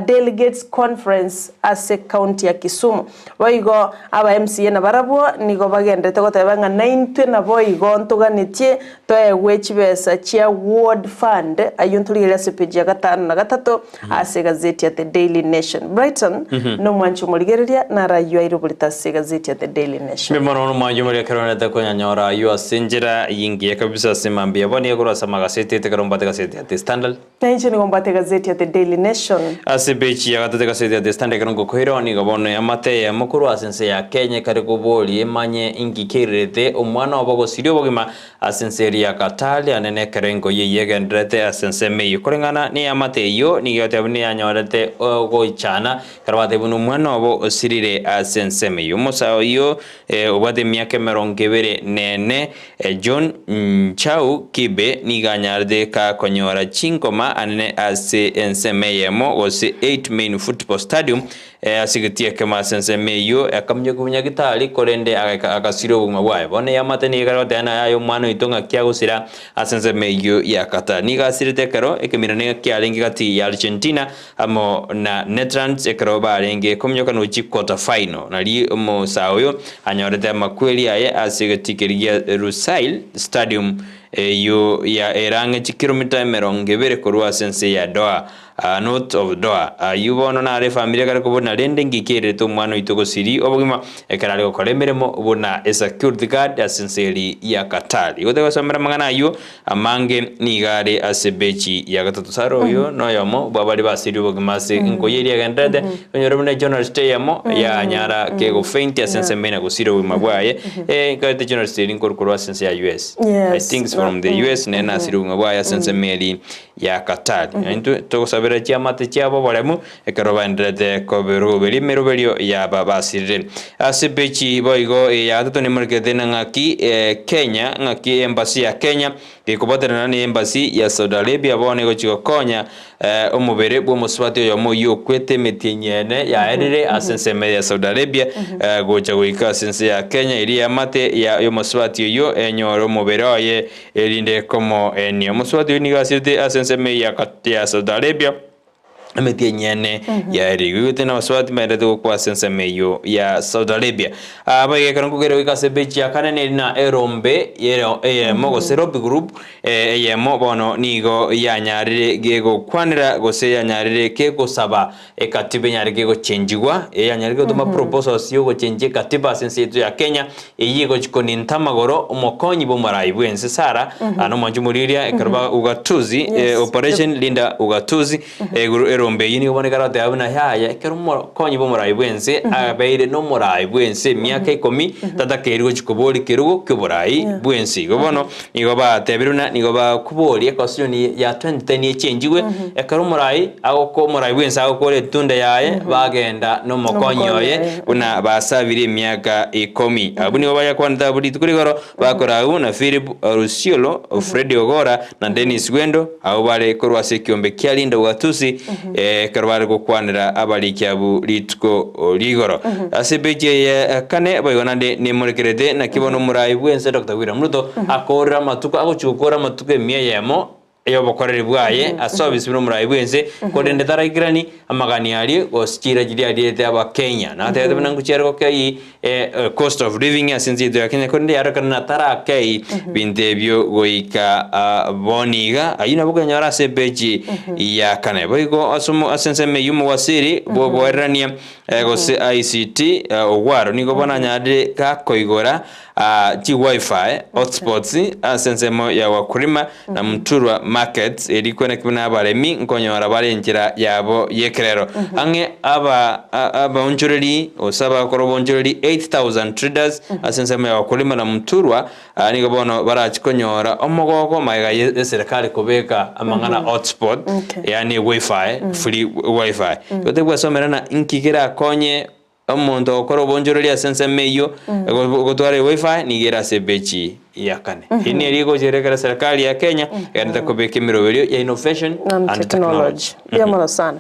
Delegates Conference ase county ya Kisumu. Boigo aba MCA nabarabwo nigo bagendererete goteba ng'a naintwe naboigo ntoganetie Toegwe chibesa chia Ward Fund, ayio ntorigereria ase epeji ya gatano na gatato ase egazeti ya The Daily Nation. Brighton nomwanchi omorigereria naro ayio aire oborito ase egazeti ya The Daily Nation. Mbuya mono omwanchi omoria ekero onarete konyanyora ayio ase enchera yingiya kabisa ase mambia bono nigo korwa ase amagaseti ekero mbwate egaseti ya The Standard. Na inche nigo mbwate egazeti ya The Daily Nation. Ase epeji ya gatato egaseti ya The Standard ekero ngokoira nigo bono eamate eyemo korwa ase ense ya Kenya ekare koboria emanye inki keirerete omwana obo gosiria obogima Ase ense eria ya Katari ane nekero engoyi eyio egendererete ase ensemo eyio. Koreng'ana neamate eyio nigo egoteba buna yanyorete ogoichana ekero batebia buna omwana obo osirire ase ensemo eyio. Omosae oyio obwate emiaka emerongo ebere na ene, John Nchau Kibe, nigo anyarete kakonyora chingoma anene ase ensemo eyemo gose 8 Main Football Stadium Ase egetii ekemo ase ensemo eyio akaminyokia obonyagitari, korende agaika agasiria obogima bwaye. Bono eamate nigo ekare goteba ng'a yaya omwana oito ng'aki agosira ase ensemo eyio ya Qatar. Nigo asirete ekero ekeminano kiarenge gati ya Argentina amo na Netherlands ekero barenge kominyoka nochi quarter final. Nario omosae oyo anyorete amakweri aye ase egetii keria gia Lusail Stadium eyio ya erang'e chikiromita emerongo ebere korwa ase ense ya Doha. North of Doha. Ayio bono naro efamiri ekare kobuna rende ngikererete omwana oito gosiri obogima ekero are gokora emeremo buna esecurity guard ase ense eri ya Qatar. Igo togosomera amang'ana ayio amange nigo are ase epeji ya gatato. Sara oyo noyomo bw'abaria basirie obogima ase enkoyo eria egendererete, onyore buna ejournalist eyemo yanyara kegofaint ase ensemo eye na gosiria obogima bwaye. Nkaete journalist eri nkorwa korwa ase ense ya US. I think is from the US nere nasirie obogima bwaye ase ensemo eri ya Qatar. Intwe togosabera chiamate chiabo oboremu ekero baendererete koberoberia emeroberio y'aba basirire. Ase peji boigo eye ya gatato nemorekete na ng'aki Kenya, ng'aki embassy ya Kenya gekobaterana ne embassy ya Saudi Arabia bono egochi gokonya omobere bw'omosubati oyomo oyio okwete emetienyi ene yaerire ase ensemo ya Saudi Arabia gocha goika ase ense ya Kenya eria eamate ya y'omosubati oyio enyore omobere oye erinde komoenia. Omosubati oyio nigo asirete ase ensemo eye ya Saudi Arabia emetienyi ene yaerigwe. Igwete na abasubati mbaenderete gokwa ase ensemo eyio ya Saudi Arabia. Aba iga ekero nkogera goika ase ebechi ya kane neri na erombe eyemo gose lobby group eyemo bono nigo yanyarire gegokwanera gose yanyarire kegosaba ekatiba enyare kegochenjigwa, eyanyarire gotoma proposals ya ogochenjia ekatiba ase ense yaito ya Kenya, eyio egochi koninta amagoro omokonyi bw'omorai bw'ense Sarah, na omwanchi omoriria ekero ba ugatuzi, operation linda ugatuzi, igoro erombe eyio nigo bono ekaroteba buna yaya ekero omokonyi bw'omorai bw'ense abeire nomorai bw'ense emiaka ikomi, tatakeiri gochi koboria kerogo ki'oborai bw'ense. Igo bono Nigo batebire buna nigo bakoboria econstitution ya 2010 echenjigwe, ekero omorai agoko omorai bwense agokora etunda yaye, bagenda na omokonyi oye buna basabire emiaka ikomi. Abwo nigo bayakwanete abwo rituko rigoro, bakora agwo na Philip Olusiolo, Fred Ogora, na Dennis Gwendo, abwo bare korwa ase ekiombe kia Linda Ugatusi, ekero bare gokwanera abariki abwo rituko rigoro. Ase epeji eye ya kane boigo naende nemorekerete naki bono omorai bw'ense Doctor William Ruto akoorire amatuko agochia gokoora amatuko emia eyemo y'obokoreri bwaye ase obisi buna omorai bw'ense korende taraikerani amagani aria gose chiira chiria ariete abakenya. Natebete buna ngochia are gokei cost of living ase ense yaito ya Kenya korende yarorekana na tarakei binto ebio goika bono iga. Ayio nabo okonyora ase epeji ya kane. Boigo ase omo ase ensemo eyio omowasiri bw'oboererania gose ICT Ogwaro nigo bono anyarire gakoigora chi wifi hotspots ase ensemo ya Wakulima na Muturwa markets erio kweneki buna abaremi nkonyora bare enchera yabo y'ekerero. Ang'e aba abaonchoreri gose abakora obonchoreri 8000 traders ase ensemo ya Wakulima na Muturwa nigo bono barachi konyora omogoko magega ye eserekari kobeka amang'ana hotspot yaani wifi free wifi. Igo tebwasomera na inki kerakonye Omonto ogokora obonchoreri ase ensemo eyio, gotwara ewifi nigo ere ase epeji ya kane. Eye neri egochera ekero serikali ya Kenya egenderete kobeka emeroberio ya innovation And and technology. technology. Mbuya mono sana.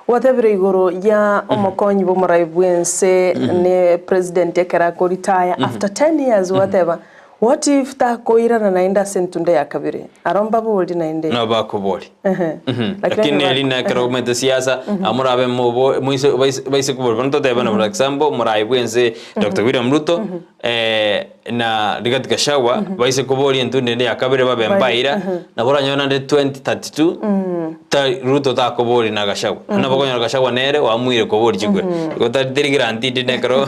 Gwatebire igoro ya omokonyi bw'omorai bw'ense ne president ekero akoritaya after 10 years gwateba what if takoirana naende ase entunda ya kabere? Aro mbabori naende. Nabo bakobori. Ehe. Lakini eri nekero omanyete siasa, amorabe mobo moise baise baise kobori bono totebe for example morai bwense Dr. William Ruto na Rigathi Gachagua baise koboria entunda ende ya kabere babe mbaira, nabo oranyore naende 2032 ta Ruto takoboria na Gachagua. Nabo okonyora Gachagua nere oamuire koboria chikura. Igo tari teri guaranteed nekero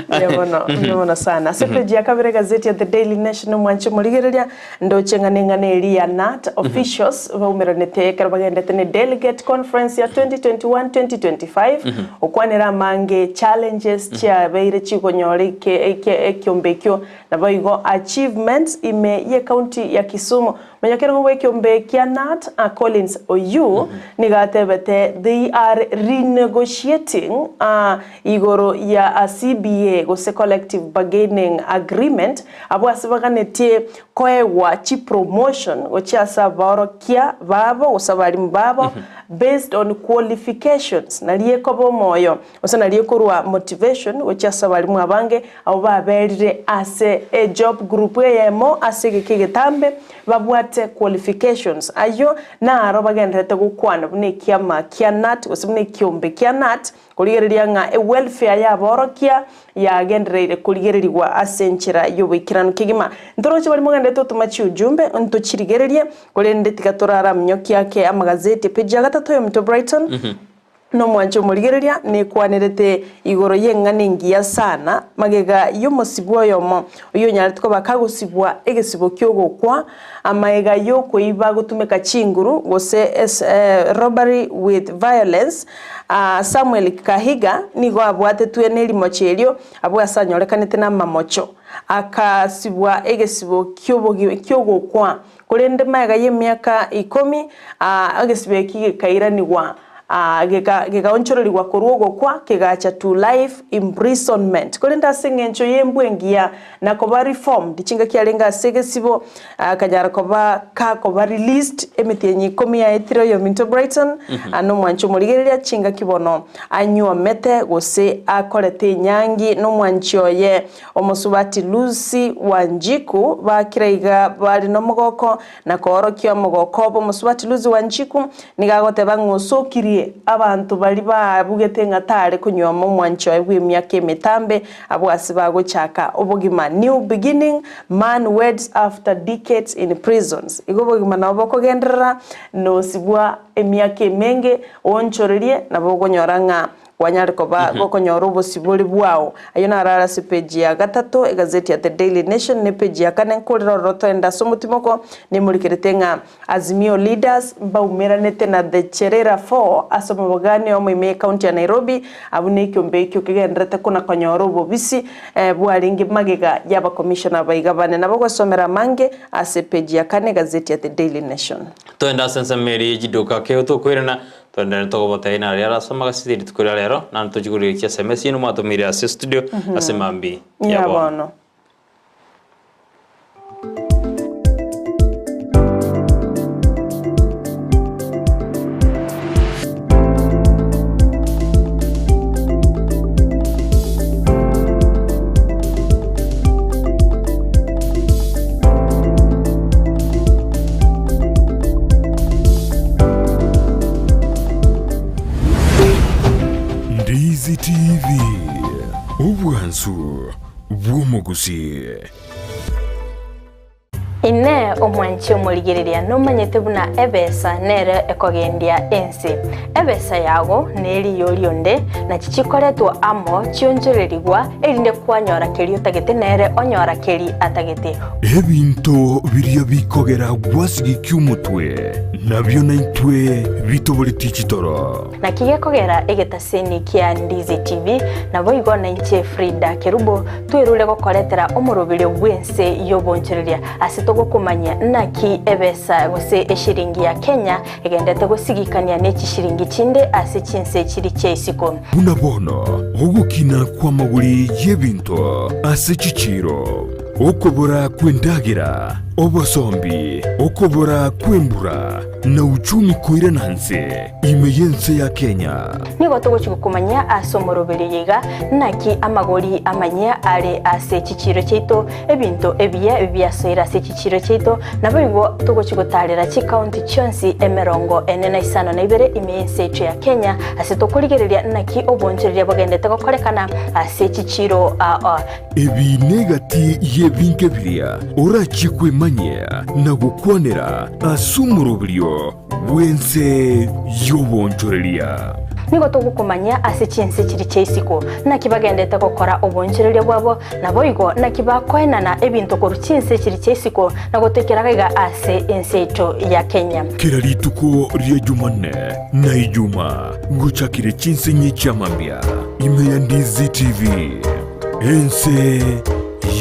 Mbuya mono, mbuya mono sana. Ase page ya kabere egazeti ya The Daily Nation omwanche omorigereria, Ndoche ng'a neng'ana eria ya Nat officials baumeranete ekero bagendete ne delegate conference ya 2021-2025 okwanera amange challenges chiabeire chikonyora eke eke ekiombe ekio naboigo achievements ime ye county ya Kisumu. Monyakerogo bw'ekiombe kia Nat Collins Oyuu nigo atebete they are renegotiating igoro ya CBA gose collective bargaining agreement Abwo ase baganetie koegwa chipromotion gochia ase abaorokia babo gose abalimu babo based on qualifications, nario ekoba omoyo gose nario ekorwa motivation gochia ase abalimu abange abwo baberire ase ejob group eyemo ase egeka egetambe babwate qualifications. Ayio naro bagendererete gokwana buna ekiama kia Knut gose buna ekiombe kia Knut. Korigereria ng'a ewelfare y'aborokia yagendereire korigererigwa ase enchera y'oboikeranu kegima. Ntoroche baria mogenderete gotoma chiujumbe, ntochirigererie, korende tiga toraramnyokie ake amagazeti epeji ya gatato y'omonto Brighton, Nomwanche omorigereria nekwanerete igoro y'eng'ana engiya sana, magega y'omosibwa oyomo, oyonyarete koba kagosibwa egesibo ki'ogokwa, amaega y'okoiba gotumeka chinguru, gose robbery with violence. Samuel Kahiga nigo abwatetwe nerimocho erio abwo ase anyorekanete namamocho, akasibwa egesibo ki'ogokwa. Korende magega y'emiaka ikomi, egesibo eki gekairanigwa, gegaonchorerigwa korwa ogokwa kegacha to life imprisonment. Korende ase engencho y'embwa engiya na koba reformed, chingaki arenge ase egesibo, akanyara koba kakoba released emetienyi ikomi yaetire oyominto Brighton, nomwanchi omorigereria chingaki bono anyuomete gose akorete enyangi nomwanchi oye Omosubati Lucy Wanjiku bakire iga bare nomogoko na koorokia omogoko obo. Omosubati Lucy Wanjiku nigo agoteba ng'a osokirie abanto baria babugete ng'a tare konywoma omwanchi oye bw'emiaka emetambe abwo ase bagochaka obogima, New beginning, man weds after decades in prisons. Igo obogima nabo bokogenderera nosibwa emiaka emenge oonchorerie nabo okonyora ng'a Kwanyare koba gokonyora obosibore bwao. Ayio naro are ase epeji ya gatato, egazeti ya The Daily Nation, na epeji ya kane nkorera ororo toende ase omotimoko, nemorikerete ng'a Azimio leaders mbaumeranete na The Cherera Four ase omobogani omo ime y'ecounty ya Nairobi, abwo nekiombe ekio kegendererete kona konyora obobisi bwarenge magega y'abakomishona baiga bane. Nabo ogosomera amange ase epeji ya kane egazeti ya The Daily Nation. Toende ase ensemo eria ye chiduka kegwe tokoirana Twenderere togobotebi na riria arasome agasiti rituko ria rero, naende tochie korigereria chiSMS chiaino mwatomeire ase estudio ase mambia Ya ya bono. bono. Ndizi TV, obwansu bw'omogusii. Inee omwanchi omorigereria nomanyete buna ebesa nere ekogendia ense? Ebesa yago neriyo rionde, nachi chikoretwa amo chionchorerigwa, erinde kwanyora keria otagete nere onyora keri atagete. Ebinto biria bikogera gwasigikia omotwe, nabio naintwe bitoboretie chitoro. Naki gekogera egetaseni kia Ndizi TV, naboigo nainche Frida Kerubo twerure gokoretera omoroberio bw'ense y'obonchoreria ase togokomanyia naki ebesa gose eshiringi ya Kenya egendete gosigikania ne chishiringi chinde ase chinse chiri chia isiko. Buna bono ogokina kw'amagori y'ebinto ase chichiiro, okobora kw'endagera, obosombi, okobora kw'embura, na uchumi koirana nse ime y'ense ya Kenya. Nigo togochia gokomanyia ase omoroberio oyo iga naki amagori amanyia are ase chichiiro chiaito, ebinto ebiya biasoire ase chichiiro chiaito, naboigo togochia gotaarera chikaunti chionsi emerongo ene na isano na ibere ime y'ense yaito ya Kenya, ase tokorigereria naki obonchoreria bogendete gokorekana ase chichiiro aa. Ebi negati y'ebinto biria orachie kwemanyia na gokwanera ase omoroberio bw'ense y'obonchoreria. Nigo togokomanyia ase chinse chiria chia isiko, naki bagendete gokora obonchoreria bwabo, naboigo naki bakoenana ebinto korwa chinse chiria chia isiko na gotoikera gaiga ase ense yaito ya Kenya. Kera rituko ria Jumanne na Ijuma ngochakire chinsinyi chia mambia ime ya Ndizi TV, ense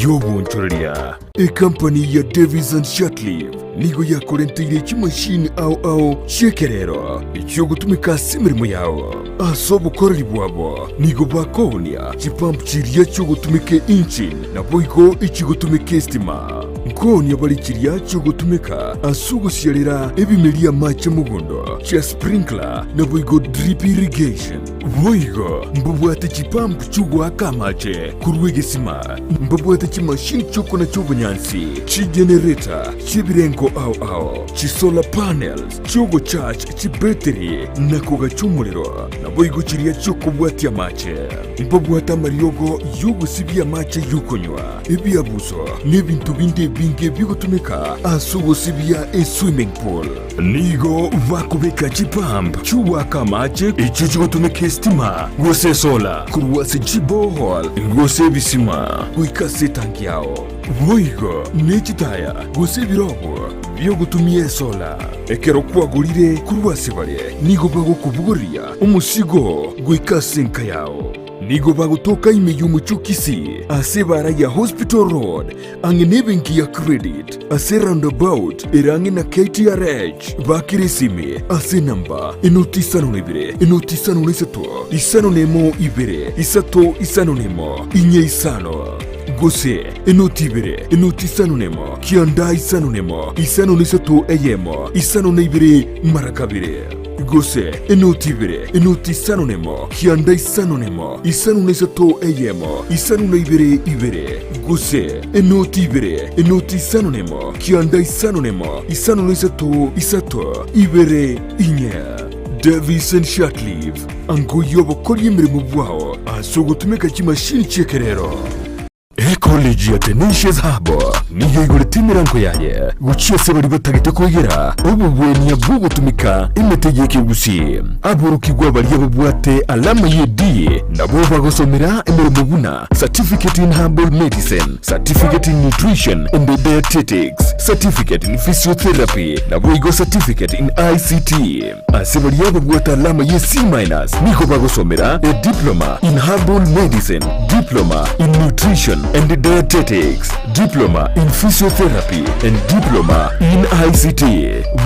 y'obonchoreria. Ekampani ya Davis and Shirtliff nigo yakorenteire chimashini ao ao chi'ekerero echiogotumeka ase emeremo yao. Ase obokoreri bwabo nigo bakoonia chipump chiria chiogotumeka engine naboigo echigotumeka estima. Nkoonia bare chiria chiogotumeka ase ogosiarera ebimeria amache mogondo, chia sprinkler, naboigo drip irrigation. Boigo mbabwate chipump chi'ogoaka amache korwa egesima, mbabwate chimashini chi'okonacha obonyansi, chigenerator chi'ebirengo ao ao, chisolar panels chi'ogocharge chibetiri na kogacha omorero, naboigo chiria chi'okobwatia amache. Mbabwate amariogo y'ogosibia amache y'okonywa, ebiabuso, na ebinto binde ebinge bigotumeka ase ogosibia eswimming pool. Nigo bakobeka chipump chi'ogoaka amache echio chigotumeka esitima gose esola korwa ase chiborehole gose ebisima goika ase etanki yao. Boigo ne chitaya gose ebirogo bi'ogotumia esola. Ekero kwagorire korwa ase bare, nigo bagokobogoria omosigo goika ase enka yao. Nigo bagotoka ime y'omochie o Kisii ase ebaara ya Hospital Road ang'e nebenki ya Credit ase roundabout ere ang'e na KTRH. Bakera esimi ase enamba enoti isano na ibere enoti isano na isato isano na emo ibere isato isano na emo inye isano gose enoti ibere enoti isano na emo kianda isano na emo isano na isato eyemo isano na ibere mara kabere. Gose enoti ibere, enoti isano nemo, kianda isano nemo, isano na isato eyemo, isano na ibere ibere. Gose enoti ibere, enoti isano nemo, kianda isano nemo, isano na isato isato ibere inye. Davison Shatliff, ango y'obokoria emeremo bwao ase ogotumeka chimashini chi'ekerero. Ecollege ya Tenacious Hub nigo eigorete emerango yaye gochia ase baria batagete koegera obogwenia bw'ogotumeka emete y'ekegusii. Aborokigwa baria babwate alama ye D nabo bagosomera emeremo buna Certificate in Herbal Medicine, Certificate in Nutrition and Dietetics, Certificate in Physiotherapy naboigo Certificate in ICT. Ase baria babwate alama ye C minus nigo bagosomera a Diploma in Herbal Medicine, Diploma in Nutrition and Dietetics, Diploma in Physiotherapy and Diploma in ICT.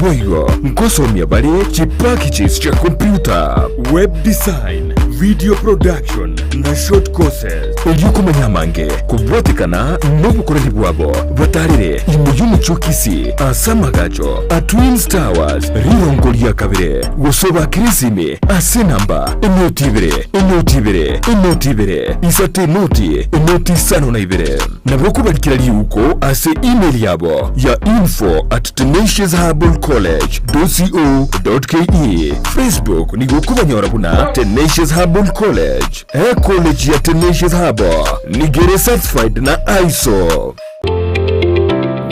Boigo nkosomia bare chipackages chia computer, web design, video production na short courses. Erio komanya amange kobwatekana nobokoreri bwabo, batarere ime y'omochie o Kisii ase amagacho a Twins Towers rirongo ria kabere, gose obakere esimi ase enamba enoti ibere, enoti ibere, enoti ibere, isato enoti, enoti isano na ibere. Nabo okobarikera riuko ase email yabo ya info at tenaciousherbalcollege dot co dot ke. Facebook nigo okobanyora buna Tenacious Herbal College. Ecollege ya Tenacious Herbal nigo ere certified na ISO.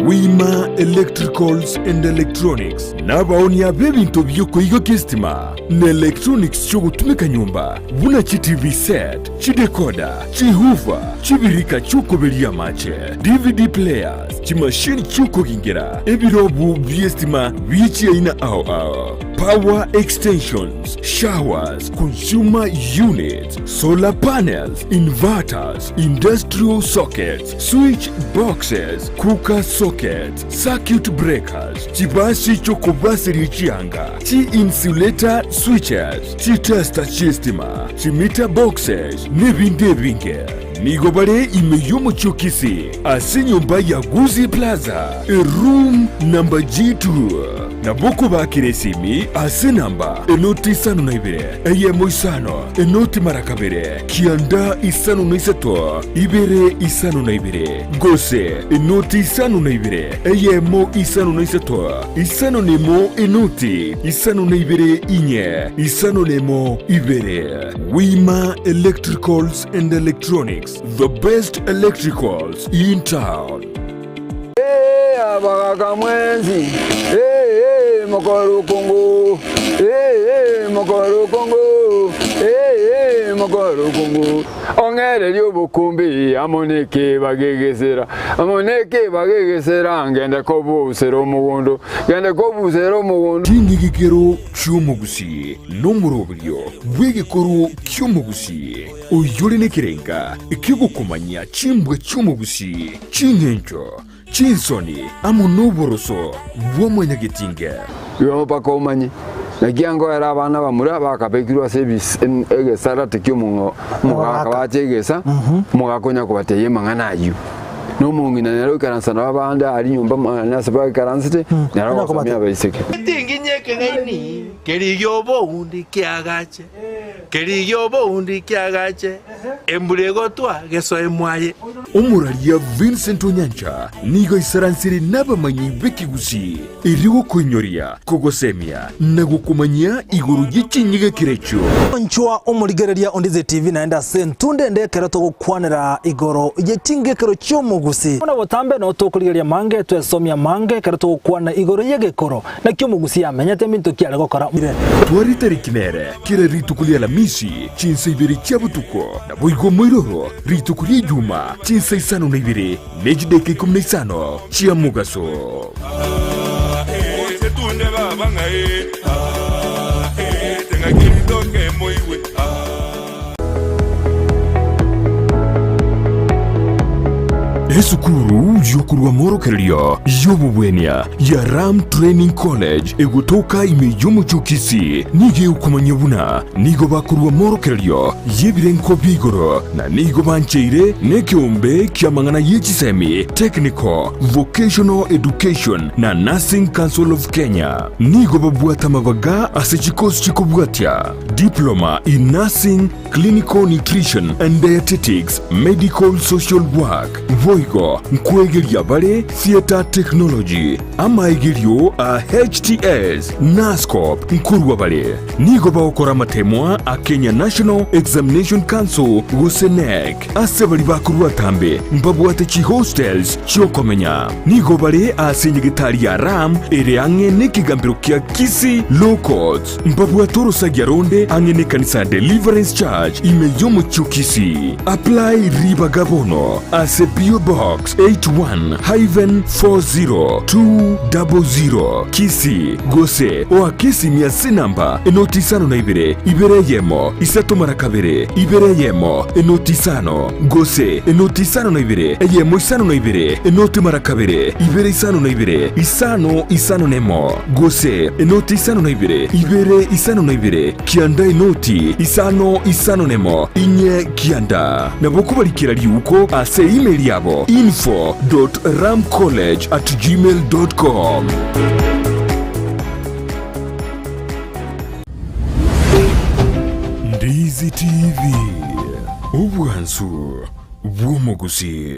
Wima Electricals and Electronics nabaonia b'ebinto bi'okoigokia esitima na electronics chi'ogotumeka nyomba buna chi TV set, chidecoder, chihoofer, chibirika chi'okoberia amache, DVD players, chimashini chi'okogingera, ebirobu bi'esitima bie chiaina ao ao, power extensions, showers, consumer units, solar panels, inverters, industrial sockets, switch boxes, cooker sockets, circuit breakers, chibasi chi'okobaseria chianga, chi-insulator switches, chitester chi'estima, chimeter boxes, nebinde ebinge. Nigo bare ime y'omochie o Kisii ase enyomba ya Gusii Plaza, eroom number G2. Nabo okobakera esimi ase enamba enoti isano na ibere, eyemo isano, enoti mara kabere, kianda isano na isato, ibere isano na ibere, gose enoti isano na ibere, eyemo isano na isato, isano na emo enoti isano na ibere inye, isano na emo ibere. Wima Electricals and Electronics, the best electricals in town. Ee abagaka mwensi, ee mokore okongo, ee mokore okongo, ee mokore okongo. Ong'ererie obokumbi amo nekeba gegesera, amo nekeba gegesera, ngende kobusera omogondo, ngende kobusera omogondo. Ching'igikero chi'omogusii nomoroberio bw'egekoro ki'omogusii, oyore nekerenga ki'ogokomanyia chimbwa chi'omogusii, ching'encho, chinsoni, amo noboroso bwa mwanyagetinge. Igo mpaka omanye, naki angoera abana bamura bakabekirwe ase ebis egesarate ki'omong'o omogaka bacha egesa, omogaka onya kobatebia amang'ana ayio. Na omong'ina nere oikaransa nabo abande aria nyomba mwane ase baikaransete, nere ogosomia abaiseke. Etinginya ekeng'aini kerigia oboundi kiagache, kerigia oboundi kiagache, embura egotwa gesoe mwaye. Omoraria Vincent Onyancha nigo aisaransire nabamanyi b'ekegusii erio gokoinyoria, kogosemia na gokomanyia igoro ye chinyigekero echio. Inchwa omorigereria o Ndizi TV naende ase entunde ende ekero togokwanera igoro ye chingekero chi'omogusi. Buna botambe noo tokorigereria amange, twesomia amange ekero togokwana igoro y'egekoro. Naki omogusi amenyete mbinto ki are gokora. Tware tariki nere kera rituko ri'Alamisi chinsa ibere chia botuko, naboigo moiroro rituko ri'Ejuma chinsa isano na ibere ne chidaeka ikomi na isano chia mogaso. Esukuru y'okorua amorokererio y'obobwenia ya Ram Training College egotoka ime y'omochie o Kisii nigo egokomanyia buna nigo bakorua amorokererio y'ebirengo bia igoro na nigo bancheire nekeombe ki'amang'ana ye chisemi, Technical, Vocational Education na Nursing Council of Kenya. Nigo babwate amabaga ase chikosi chikobwatia, Diploma in Nursing, Clinical Nutrition and Dietetics, Medical Social Work, boigo nkwegeria bare Theatre Technology, amaegerio a HTS, Nuscop nkorwa bare. Nigo bagokora amatemwa a Kenya National Examination Council gose KNEC. Ase baria bakorwa atambe mbabwate chihostels chi'okomenya. Nigo bare ase enyegetari ya Ram ere ang'e nekegambero kia Kisii Law Courts. Mbabwate orosagia ronde ang'e nekanisa ya Deliverance Church ime y'omochie o Kisii. Apply ribaga bono ase PO Box 81-40200 Kisii gose oake esimi ase enamba enoti isano na ibere, ibere eyemo, isato mara kabere, ibere eyemo, enoti isano, gose enoti isano na ibere, eyemo isano na ibere, enoti mara kabere, ibere isano na ibere, isano isano nemo, gose enoti isano na ibere, ibere isano na ibere, kianda enoti isano isano nemo, inye kianda. Nabo kobarikera riuko ase email yabo info dot ramcollege at gmail dot com. Ndizi TV, obwansu bw'omogusii.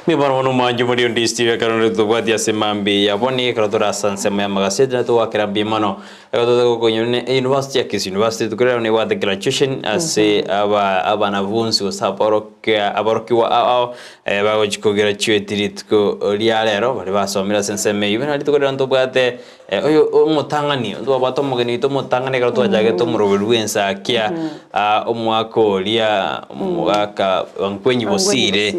Nigo bono bono omwancho muri onde Steve ekero nore tobwati ase mambi ya boni ekero tore ase ensemo ya magaseti na togwakera mbuya mono ekero tote gokonyora ne university ya Kisii University tokorera buna ebwate graduation ase aba abanafunsi gose aborokia aborokigwa ao ao bagochi kograduate rituko ria rero baria basomire ase ensemo eywo. Buna rituko riria ntobwate oyo omotang'ani ntwabwate omogeni oito omotang'ani ekero twachagete omoroberi bwa ensakia omwaka oria omogaka Wankwenyi Bosire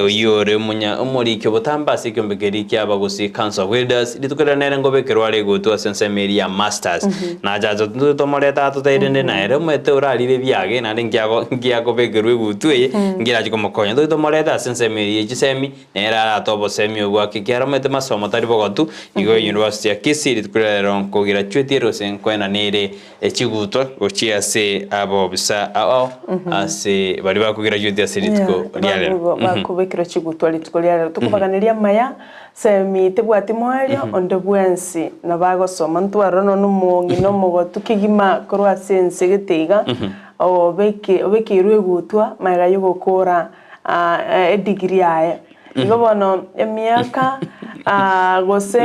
oyio ore omonya omoriki obotambe ase ekiombe keria kia Abagusii Council of Elders, rituko riria nere ngobekerwa are egotwa ase ensemo eria ya masters. Nacha acha intwe tomorete aa totaire rende naere omanyete orarire ebiage naende nkiago nkiakobekerwa egutwa eye nkerachi komokonya. Intwe tomorete ase ensemo eria ye chisemi nere arate obosemi obwo ake ekiagera omanyete masomo tari bogotu, igo University ya Kisii rituko riria rero nkograduate ere gose nkoenana ere Echigutwa gochia ase abobisa ao ase baria bakograduate ase rituko ria rero. Bakobekerwa chigutwa rituko ria rero. Tokobaganeria amaya, semi tebwati moerio, onde bwensi nabo agosoma. Ntwarora nonya omong'ina omogotu kegima korwa ase ense gete iga, obekeirwe egutwa magega yogokora edigiri yaye. Igo bono emiaka gose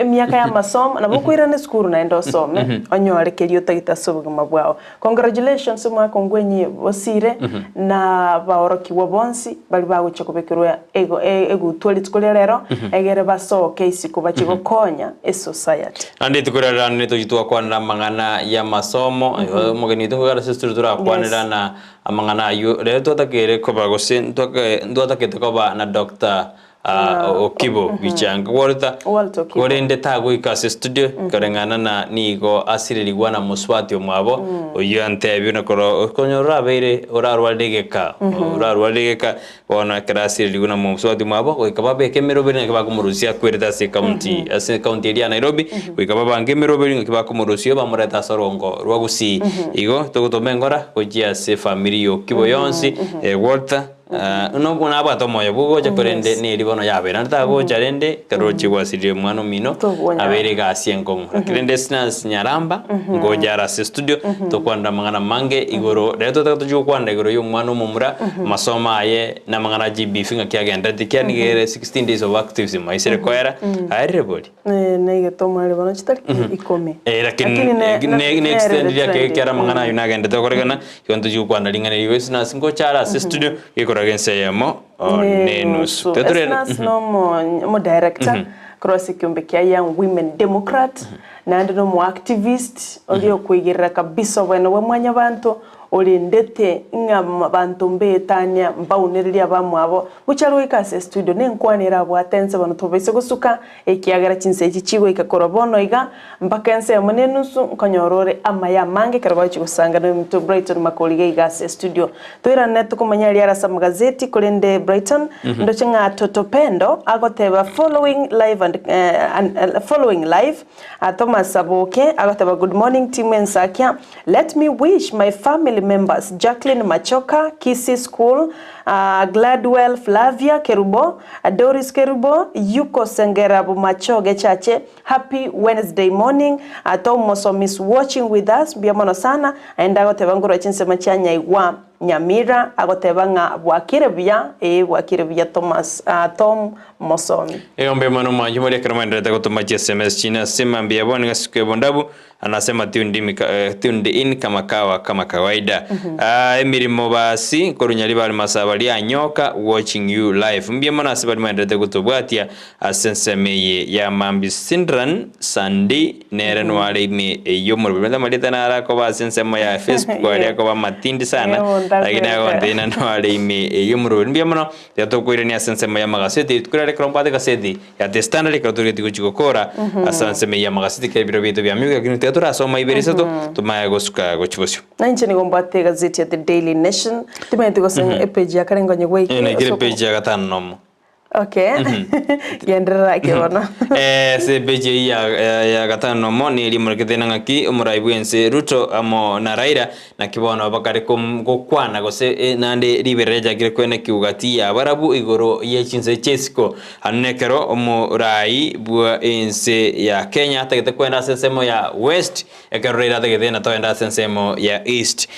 emiaka y'amasomo nabo okoirana esukuru naende osome onyore keria otagete ase obogima bwao. Congratulations omwaka ongwenyi bosire na abaorokigwa bonsi baria bagochia kobekerwa egutwa rituko ria rero egere basoke isiko bachie gokonya esociety. Naende rituko ria rero nitochie twakwanera amang'ana y'amasomo, omogeni oito nigo ase esukuru torakwanera na Amang'ana ayio rero twatakeire koba gose ntwatagete koba na Doctor Okibo Bichanga Walter Walter Okibo. korende tagoika ase studio koreng'ana na nigo asirerigwa na mosubati omwabo oyio antebie buna korwa konya orabeire orarwarire egeka orarwarire egeka bono ekero asirerigwe na mosubati omwabo goika babeke emeroberi naki bakomorusia akwerete ase ecounty ase ecounty eria ya Nairobi goika babange emeroberi naki bakomorusia bamorete ase orongo rwa Gusii. Igo togotoma engora gochia ase efamiri ya Okibo yonsi Walter Nobwo nabwate omoyo bw'ogocha, korende neri bono yabeire. Naende tagocha rende, ekero roche gwasirire omwana omino, Togonyara. abeire egasi enkong'u. Lakini rende Esnas Nyaramba, ngocha are ase estudio, tokwanera amang'ana amange igoro, rero totaka tochie gokwanera igoro ya omwana omomura, amasomo aye, na amang'ana a GBV ng'aki agenderete, ekiagera nigo ere 16 days of activism aisire koera, aerire bori. Naigete omware bono chitariki ikomi. Eh, lakini Lakini ne- ne- ne- ne extend nerire riake trending. ekiara amang'ana ayio nagendete gokorekana, igo ntochia gokwana ring'ana erio gose nase ngocha are ase studio, gekoraga ense eyemo ne enusu. Tiga tore- Esnas nomo omo director korwa ase ekiombe kia Young Women Democrat, naende nomo activist oria okoigerera kabisa obwene bwa mwanyabanto, orendete ng'a abanto mbeetania mbaunererie abamwabo, gochia goika ase estudio nenkwana erabwate ense bono tobaise gosuka, ekiagera chinsa echi chigoika korwa bono iga mpaka ensemo na enusu nkonyora ore amaya amange ekero bagochia gosanga nomonto Brighton Makori iga ase estudio. Toirane tokomanya aria are ase amagazeti korende Brighton ndoche ng'a Toto Pendo agoteba following live and and following live Thomas Saboke agoteba good morning team Ensakia Let me wish my family members Jacqueline Machoka, Kisii School, Gladwell Flavia Kerubo, Doris Kerubo, Yuko Sengera Bomachoge Chache happy Wednesday morning. Tom Mosomi is watching with us, mbuya mono sana. Aende agoteba nkorwa chinsemo chia Nyaigwa Nyamira, agoteba ng'a bwakire buya, ee bwakire buya Thomas, Tom Mosomi. Egombe mono mwanche moria ekero mwaenderete gotoma chi sms chine ase mambia bono nigo ase ebondabu Anasema tuned in, tuned in kama kawa kama kawaida. Ah, emirimo basi korunya ribari masaba rianyoka watching you live. Mbuya mono ase baria mwaenderete gotobwatia ase ensemo eye ya Mambi Sindran Sandi nere nware ime eyio omoroberi. Amarieta naro akoba ase ensemo ya Facebook aria akoba amatindi sana lakini agontena nware ime eyio omoroberi. Mbuya mono Tiga tokoirania ase ensemo y'amagaseti, rituko riare ekero mbwate egaseti ya The Standard ekero torigetie gochia gokora ase ensemo eyio y'amagaseti ekero ebiro biaito biamiuka lakini tiga torasoma ibere isato tomanye gosuka gochia bosio. Na inche nigo mbwate egazeti ya The Daily Nation, timanyeti gose epage ya kare nkonye gwaikire Naikire ase oko- epage ya gatano nomo. Okay, genderera ake bono. Ase epeji eyio ya, ya, ya gatano nomo nigo rimorekete ng'a ng'aki omorai bw'ense Ruto amo na Raila Naki bono bakare gokwana gose naende riberera riachakire kwenekigwa gati y'abarabwo igoro ye chinse chi'esiko. Ande nekero omoraai bwa ense ya Kenya atagete kwenda ase ensemo ya West, ekero Raila atagete na toenda ase ensemo ya East.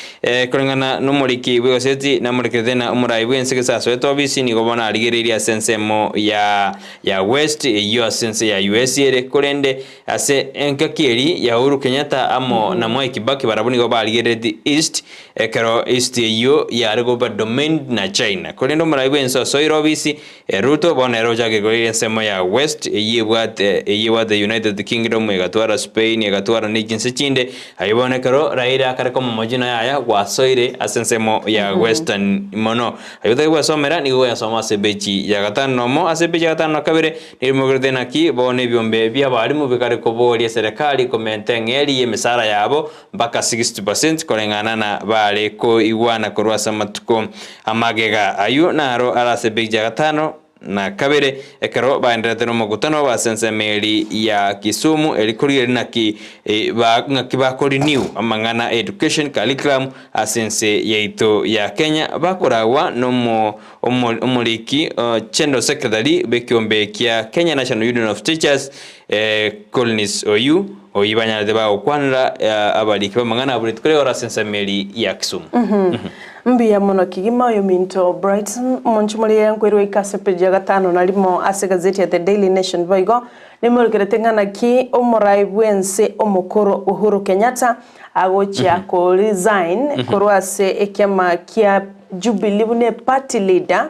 Koreng'ana nomoriki bw'egaseti namorekerete na omoraai bw'ense gese asoete obisi nigo bono arigereirie ase ensemo ya ya West eyio ase ense ya US ere korende Ase engaki eria ya Uhuru Kenyatta amo na Mwai Kibaki barabwo nigo barigereretie East ekero East eyio yare goba domained na China. Korende omorai bwense osoire obisi, Ruto, bono ere ochakire korigereria ensemo ya West eyio ebwate eyio ebwate United Kingdom, egatwara Spain, egatwara ne chinse chinde. Ayio bono ekero Raila akare komomochia na yaya gwasoire ase ensemo ya Western mono. Ayio otari gwesomera nigo ogoyasoma ase epeji ya gatano nomo ase epeji ya gatano na kabere Nimogerete naki bono ebiombe bi'abalimu bikare koboria eserekari komenta eng'eria y'emesara yabo mpaka 60% koreng'ana na bare koigwana korwa ase amatuko amagega. Ayio naro are ase epeji ya gatano na kabere ekero baenderete nomokutano base ensemo eri ya Kisumu eri korigereria naki ng'aki bako renew amang'ana education curriculum ase ense yaito ya Kenya bakoragwa nomo Omoriki General Secretary bw'ekeombe kia Kenya National Union of Teachers Collins Oyu, oyio banyarete bagokwanera abariki b'amang'ana abwo rituko ri'igoro ase ensemo eri ya Kisumu. Mbuya mono kegima oyominto Brighton omonche moria nkoirwa ika ase epeji ya gatano na rimo ase egazeti ya The Daily Nation boigo nimorukerete ng'a naki omorai bw'ense omokoro Uhuru Kenyatta agochia ko resign korwa ase ekiama kia Jubilee buna eparty leader,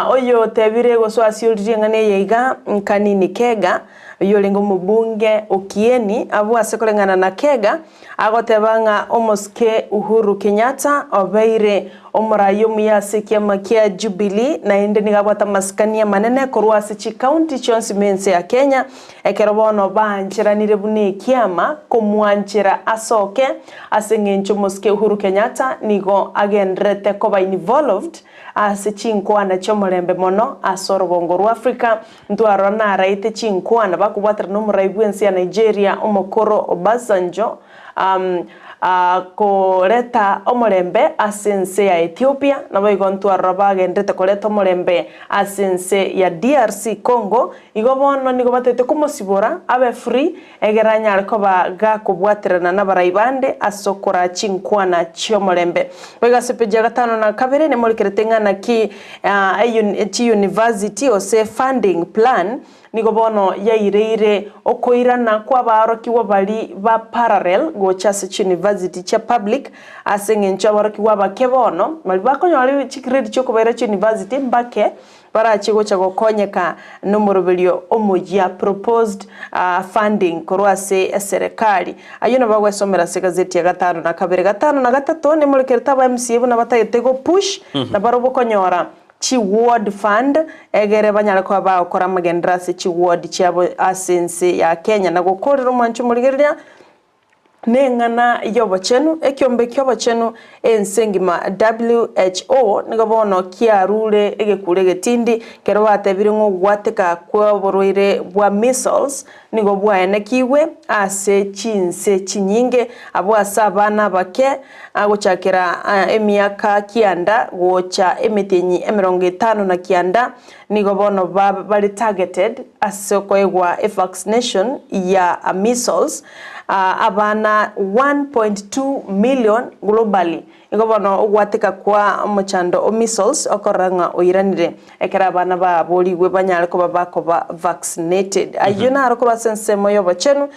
oyo otebire gose oasioririe eng'ana eye iga Nkanini Kega, oyio orenge omobunge o Kieni, abwo ase koreng'ana na Kega, agoteba ng'a omosike Uhuru Kenyatta obeire Omorai omuya ase ekiama kia Jubilee naende nigo abwate amasikani amanene korwa ase chikaunti chionsi ime ense ya Kenya ekero bono baancheranire buna ekiama komwanchera asoke ase eng'encho omosike Uhuru Kenyatta nigo agendererete koba involved ase chinkwana chiomorembe mono ase orogongo rwa Africa. Ntwarora naraete chinkwana bakobwaterana omorai bwense ya Nigeria omokoro Obasanjo koreta omorembe ase ense ya Ethiopia, naboigo ntwarora bagenderete koreta omorembe ase ense ya DRC Congo, igo bono nigo batagete komosibora abe free egere anyare koba gakobwaterana nabarai bande ase okoraa chinkwana chi'omorembe. Boigo ase epeji ya gatano na kabere nemorikerete ng'a naki chiuniversity gose funding plan Nigo bono yaireire okoirana kw'abaorokigwa baria ba parallel gocha ase chiuniversity chia public ase eng'encho aborokigwa abake bono baria bakonyora chigrade chiokobaira chiuniversity mbake barache gocha gokonyeka nomoroberio omoyia, proposed funding, korwa ase eserekari. Ayio nabo agwesomera ase egazeti ya gatano na kabere. Gatano na gatato nemorekerete aba MCA buna batagete go push nabarobwo konyora Chi ward fund, egere banyare koba bagokora amagenderero ase chi ward chiabo ase ense ya Kenya. Na gokorera omwancho omorigereria neng'ana y'obochenu, ekiombe ki'obochenu ense engima WHO nigo bono kiarure egekuro egetindi kero batebire ng'a ogwateka kw'oborwaire bwa measles nigo bwaenekigwe ase chinse chinyinge abwo ase abana abake Gochakera emiaka kianda gocha emetienyi emerongo etano na kianda nigo bono bare targeted ase okoegwa evaccination ya measles abana 1.2 million globally. Igo bono ogwateka kwa omochando o measles okorora ng'a oiranire ekero abana baborigwe banyare koba bakoba vaccinated. Ayio naro korwa ase ensemo y'obochenu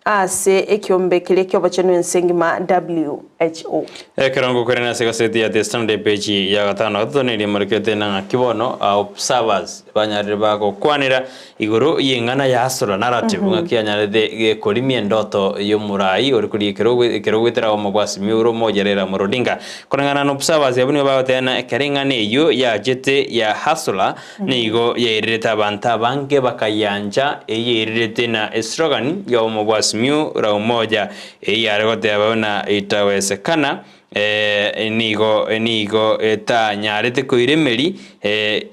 Ase ekiombe keria ki'obochenu ense engima WHO. Ekerongo korende ase egaseti ya The Standard epeji ya gatano na gatato neria emorekete na ng'aki bono observers banyarire bagokwanera igoro y'eng'ana ya Hustler narrative ng'aki yanyarete gekorimia endoto y'omorai ore koria ekerogo ekero goetera omo bwa Simiyu ore omoja Raila Amolo Odinga. Koreng'ana na observers abwo nigo bagoteba ng'a ekero eng'ana eyio yachete ya Hustler Nigo yairerete abanto abange bakayiancha, eyio yairerete na eslogan y'obomo bwa Azimio la Umoja, eyio yare goteba buna itawezekana, nigo nigo etanyarete koira emeri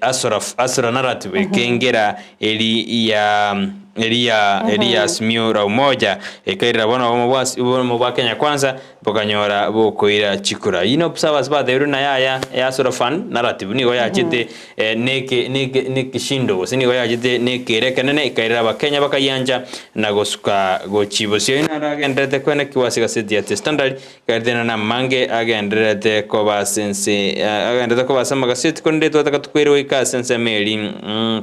asora asora narrative ekengera eri ya eri ya eri ya Azimio la Umoja, ekairera bono obomo bwa obomo bwa Kenya Kwanza Bokanyora bokoira chikura. Inwe observers batebirie buna yaya yasura fan narrative nigo yachete neke neke nekeshindo gose nigo yachete nekeira ekenene ekairera abakenya bakayiancha na gosuka gochia bosio. Oyio naro agendererete koenekiwa ase egaseti ya The Standard ekarete na namange agendererete koba ase ense agendererete koba ase amagaseti korende twataka tokoire goika ase ensemo eria.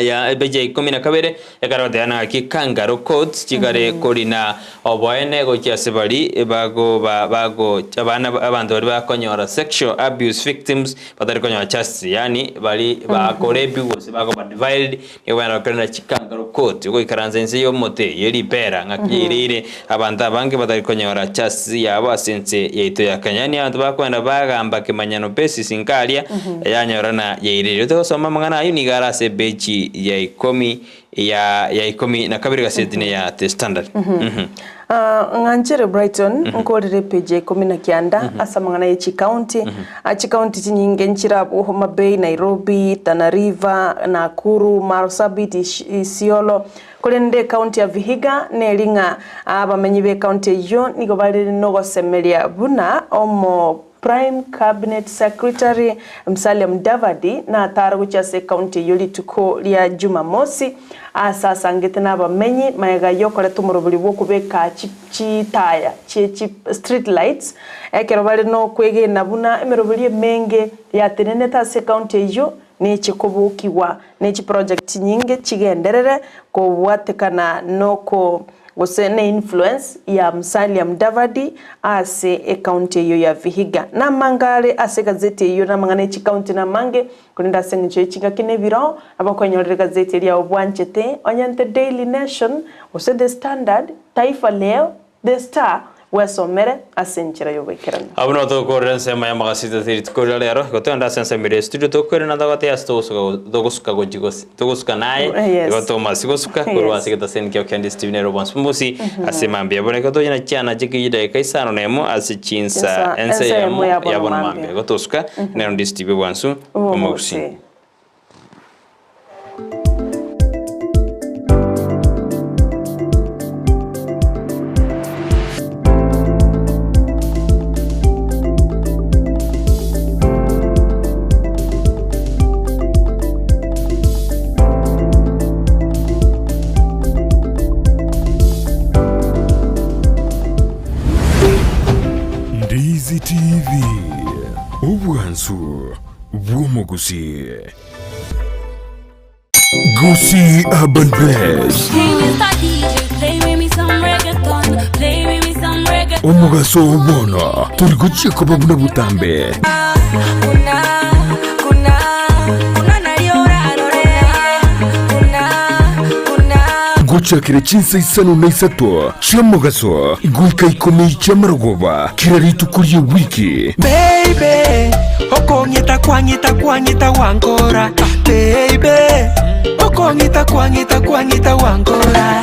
Ya epeji ya ikomi na kabere ekare goteba naki kangaroo courts chikare korina oboene gochia ase bari bago ba bago abana abanto bari bakonyora sexual abuse victims batari konyora justice yaani bari bakorepiwa gose bakoba defiled nigo bagenda gokorera chikangaroo court ogoikaransa inse ya omote ye ripera ng'aki yairire abanto abange batari konyora justice yabo ase ense yaito ya Kenya yaani abanto bakoenda bagamba kemanyano basis nkaria Yanyorana yairire. Togosoma amang'ana ayio nigo are ase epeji ya ikomi ya ya ikomi na kabere gaseti ne ya The Standard. Mhm. Ah, ng'anchere Brighton nkorere epeji ya ikomi na kianda ase amang'ana ye chikaunti. Ah, chikaunti chinyinge nchire abwo Homa Bay, Nairobi, Tana River, Nakuru, Marsabit, Ish- Isiolo. Korende ekaunti ya Vihiga neri ng'a abamenyi b'ekaunti eyio nigo bare nogosemeria buna omo Prime Cabinet Secretary Musalia Mudavadi natare gochia ase ecounty eyio rituko ria Jumamosi ase asangete nabamenyi magega yokoreta omorobori bwokobeka chitaya chie chi street lights ekero bare nokwegena buna emerobori emenge yatenenete ase ecounty eyio neche kobokigwa ne chiproject chinyinge chigenderere kobwatekana noko gose ne influence ya Musalia Mudavadi ase ecounty eyio ya Vihiga. Namange are ase egazeti eyio namang'ana e chicounty namange, korende ase eng'encho ye chingaki na ebiroo, nabo okwenyorera egazeti eria obwanchete, onye nte Daily Nation, gose The Standard, Taifa Leo, The Star, Bwesomere ase enchera y'oboikeranu. Abwo nabo togokorera ensemo y'amagaseti ase rituko riria rero, igo togende ase ensemo eria estudio tokoirana togotebia ase togosuka togosuka gochi gose togosuka naye, Yes. igo tomasi gosuka korwa Yes. ase getaseni kiao kia Ndisi TV nero bonsi mbosi ase mambia bono igo toche na chiana chike chidakika isano na emo ase chinsa Chinsa ense ense eyemo eyemo ya bono ya bono mambia. mambia. Igo tosuka nero Ndisi TV bwansu omogusi. Omogusi. Ndizi TV, obwansu bw'omogusii. Gusii Urban Bless. Omogaso oo bono tori gochia koba buna botambe. Gochakera chinsa isano na isato chi'omogaso goika ikomi chi'amarogoba kera rituko ri'ewiki. Baby, okong'ita kwang'ita kwang'ita wankora Baby, okong'ita kwang'ita kwang'ita wankora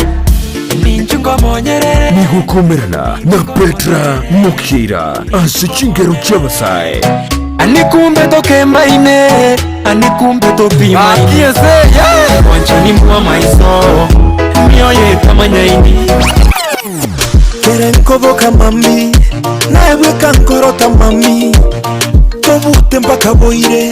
Ninchu ngomonyerere Nigokomerana na Petra Mokeira ase chingero chi'abasae. Anikumbe tokembaine Anikumbe topimaine Mwanchani mwa maiso Mioyo etamanyaini Kere nkoboka mami naebweka nkorota mami tobute mpaka boire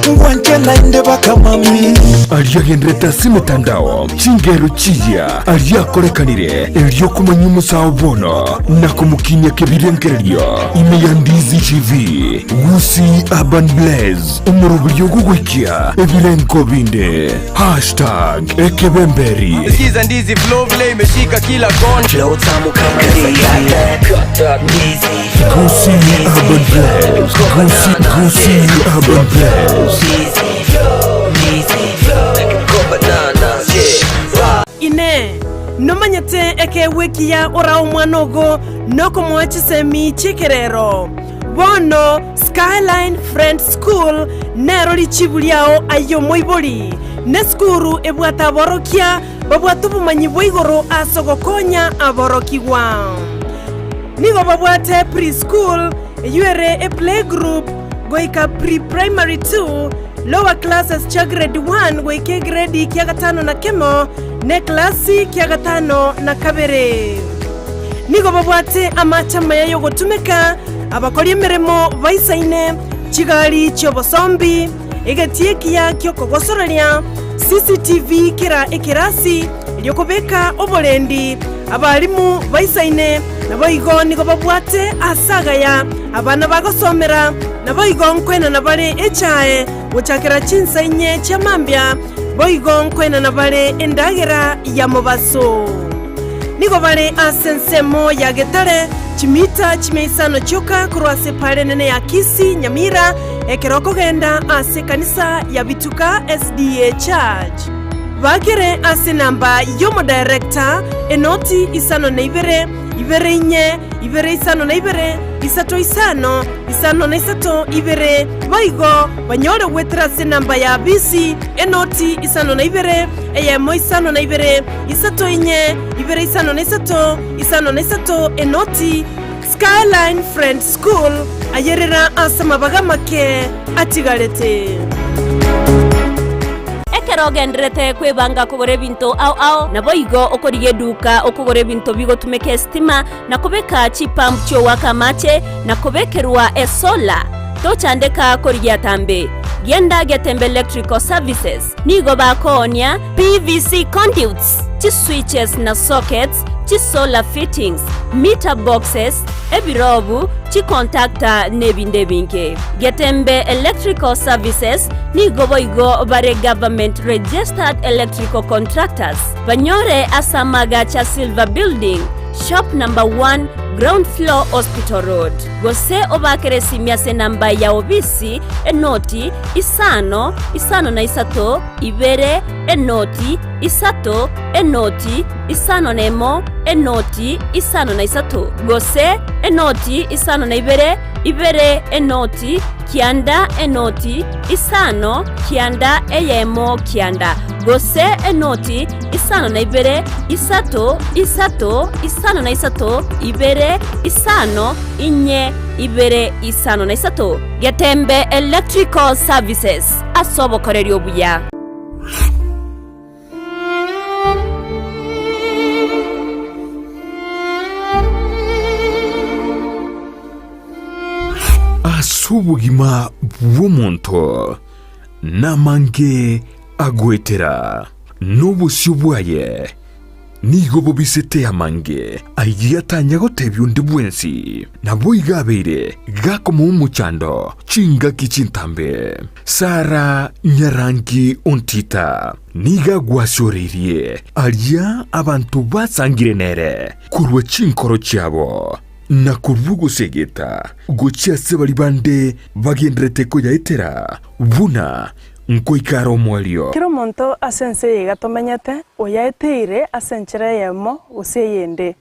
ngwanche naende baka mami Aria agenderete ase emetandao, chingero chiya aria akorekanire erio komanya omosao bono na komokinia kebirengererio ime ya Ndizi TV, Gusii Urban Blaze, omoroberio ogogoikia ebirengo binde. Hashtag ekebemberi. Sikiza ndizi flow vile imeshika kila kona Flow tamu kama Gusii Urban Blaze. Gusii, Gusii Urban Blaze. Inee! Nomanyete ekeegwa ekiya orae omwana ogo nokomoa chisemi chi'ekerero? Bono Skyline Friends School nero richibu riao aye omoibori. Nesukuru ebwate aborokia babwate obomanyi bwa igoro ase ogokonya aborokigwa. Nigo babwate pre-school, eyio ere eplaygroup, goika pre-primary 2, lower classes chia grade 1 goika egredi kia gatano na kemo, na eklasi kia gatano na kabere. Nigo babwate amache amaya y'ogotumeka, abakori emeremo baisaine, chigari chi'obosombi, egetii ekiya ki'okogosoreria, CCTV kera ekerasi, erio kobeka oborendi, abalimu baisaine, naboigo nigo babwate aase agaya abana bagosomera, naboigo nkoenana bare echae gochakera chinsa inye chia mambia, boigo nkoenana bare endagera ya mobaso. Nigo bare ase ensemo ya Getare, chimita chimia isano chioka korwa ase epaara enene ya Kisii, Nyamira, ekero okogenda ase ekanisa ya Bituka SDA Church. Bakere ase enamba y'omodirector, enoti isano na ibere, ibere inye, ibere isano na ibere, isato isano, isano na isato, ibere, boigo banyore goetera ase enamba ya bisi, enoti isano na ibere, eyemo isano na ibere, isato inye, ibere isano na isato, isano na isato, enoti, Skyline Friends School, ayerera ase amabaga amake atigarete. Ekero ogendererete kwebanga kogora ebinto ao ao, naboigo okorigia eduka okogora ebinto bigotumeka esitima, na kobeka chipump chi'ogoaka amache, na kobekerwa esolar, tochandeka korigia atambe. Genda Getembe Electrical Services, nigo bakoonia PVC conduits, chiswitches na sockets, chisolar fittings, meter boxes, ebirobu, chicontactor na ebinde ebinge. Getembe Electrical Services nigo boigo bare government registered electrical contractors. Banyore ase amagacho a Silver Building. Shop number 1, Ground floor, Hospital Road. Gose obaakere esimi ase enamba ya obisi, enoti, isano, isano na isato, ibere, enoti, isato, enoti, isano na emo, enoti, isano na isato. Gose enoti, isano na ibere, ibere, enoti, kianda, enoti, isano, kianda, eyemo, kianda. Gose enoti, isano na ibere, isato, isato, isano na isato, ibere, isano, inye, ibere, isano na isato. Getembe Electrical Services, ase obokoreri obuya. Ase obogima bw'omonto namange agoetera, na obosio bwaye nigo bobisete amange ayio atanya gotebia onde bwensi. Naboigo abeire gakomoa omochando chingaki chintambe. Sara nyarangi ontita nigo agwasioreirie aria abanto basangire nere korwa chinkoro chiabo, na korwa ogosegeta gochia ase baria bande bagendererete koyaetera buna nkoika are omoerio. Kera omonto ase ense eye iga tomenyete, oyaeteire ase enchera eyemo gose eyende.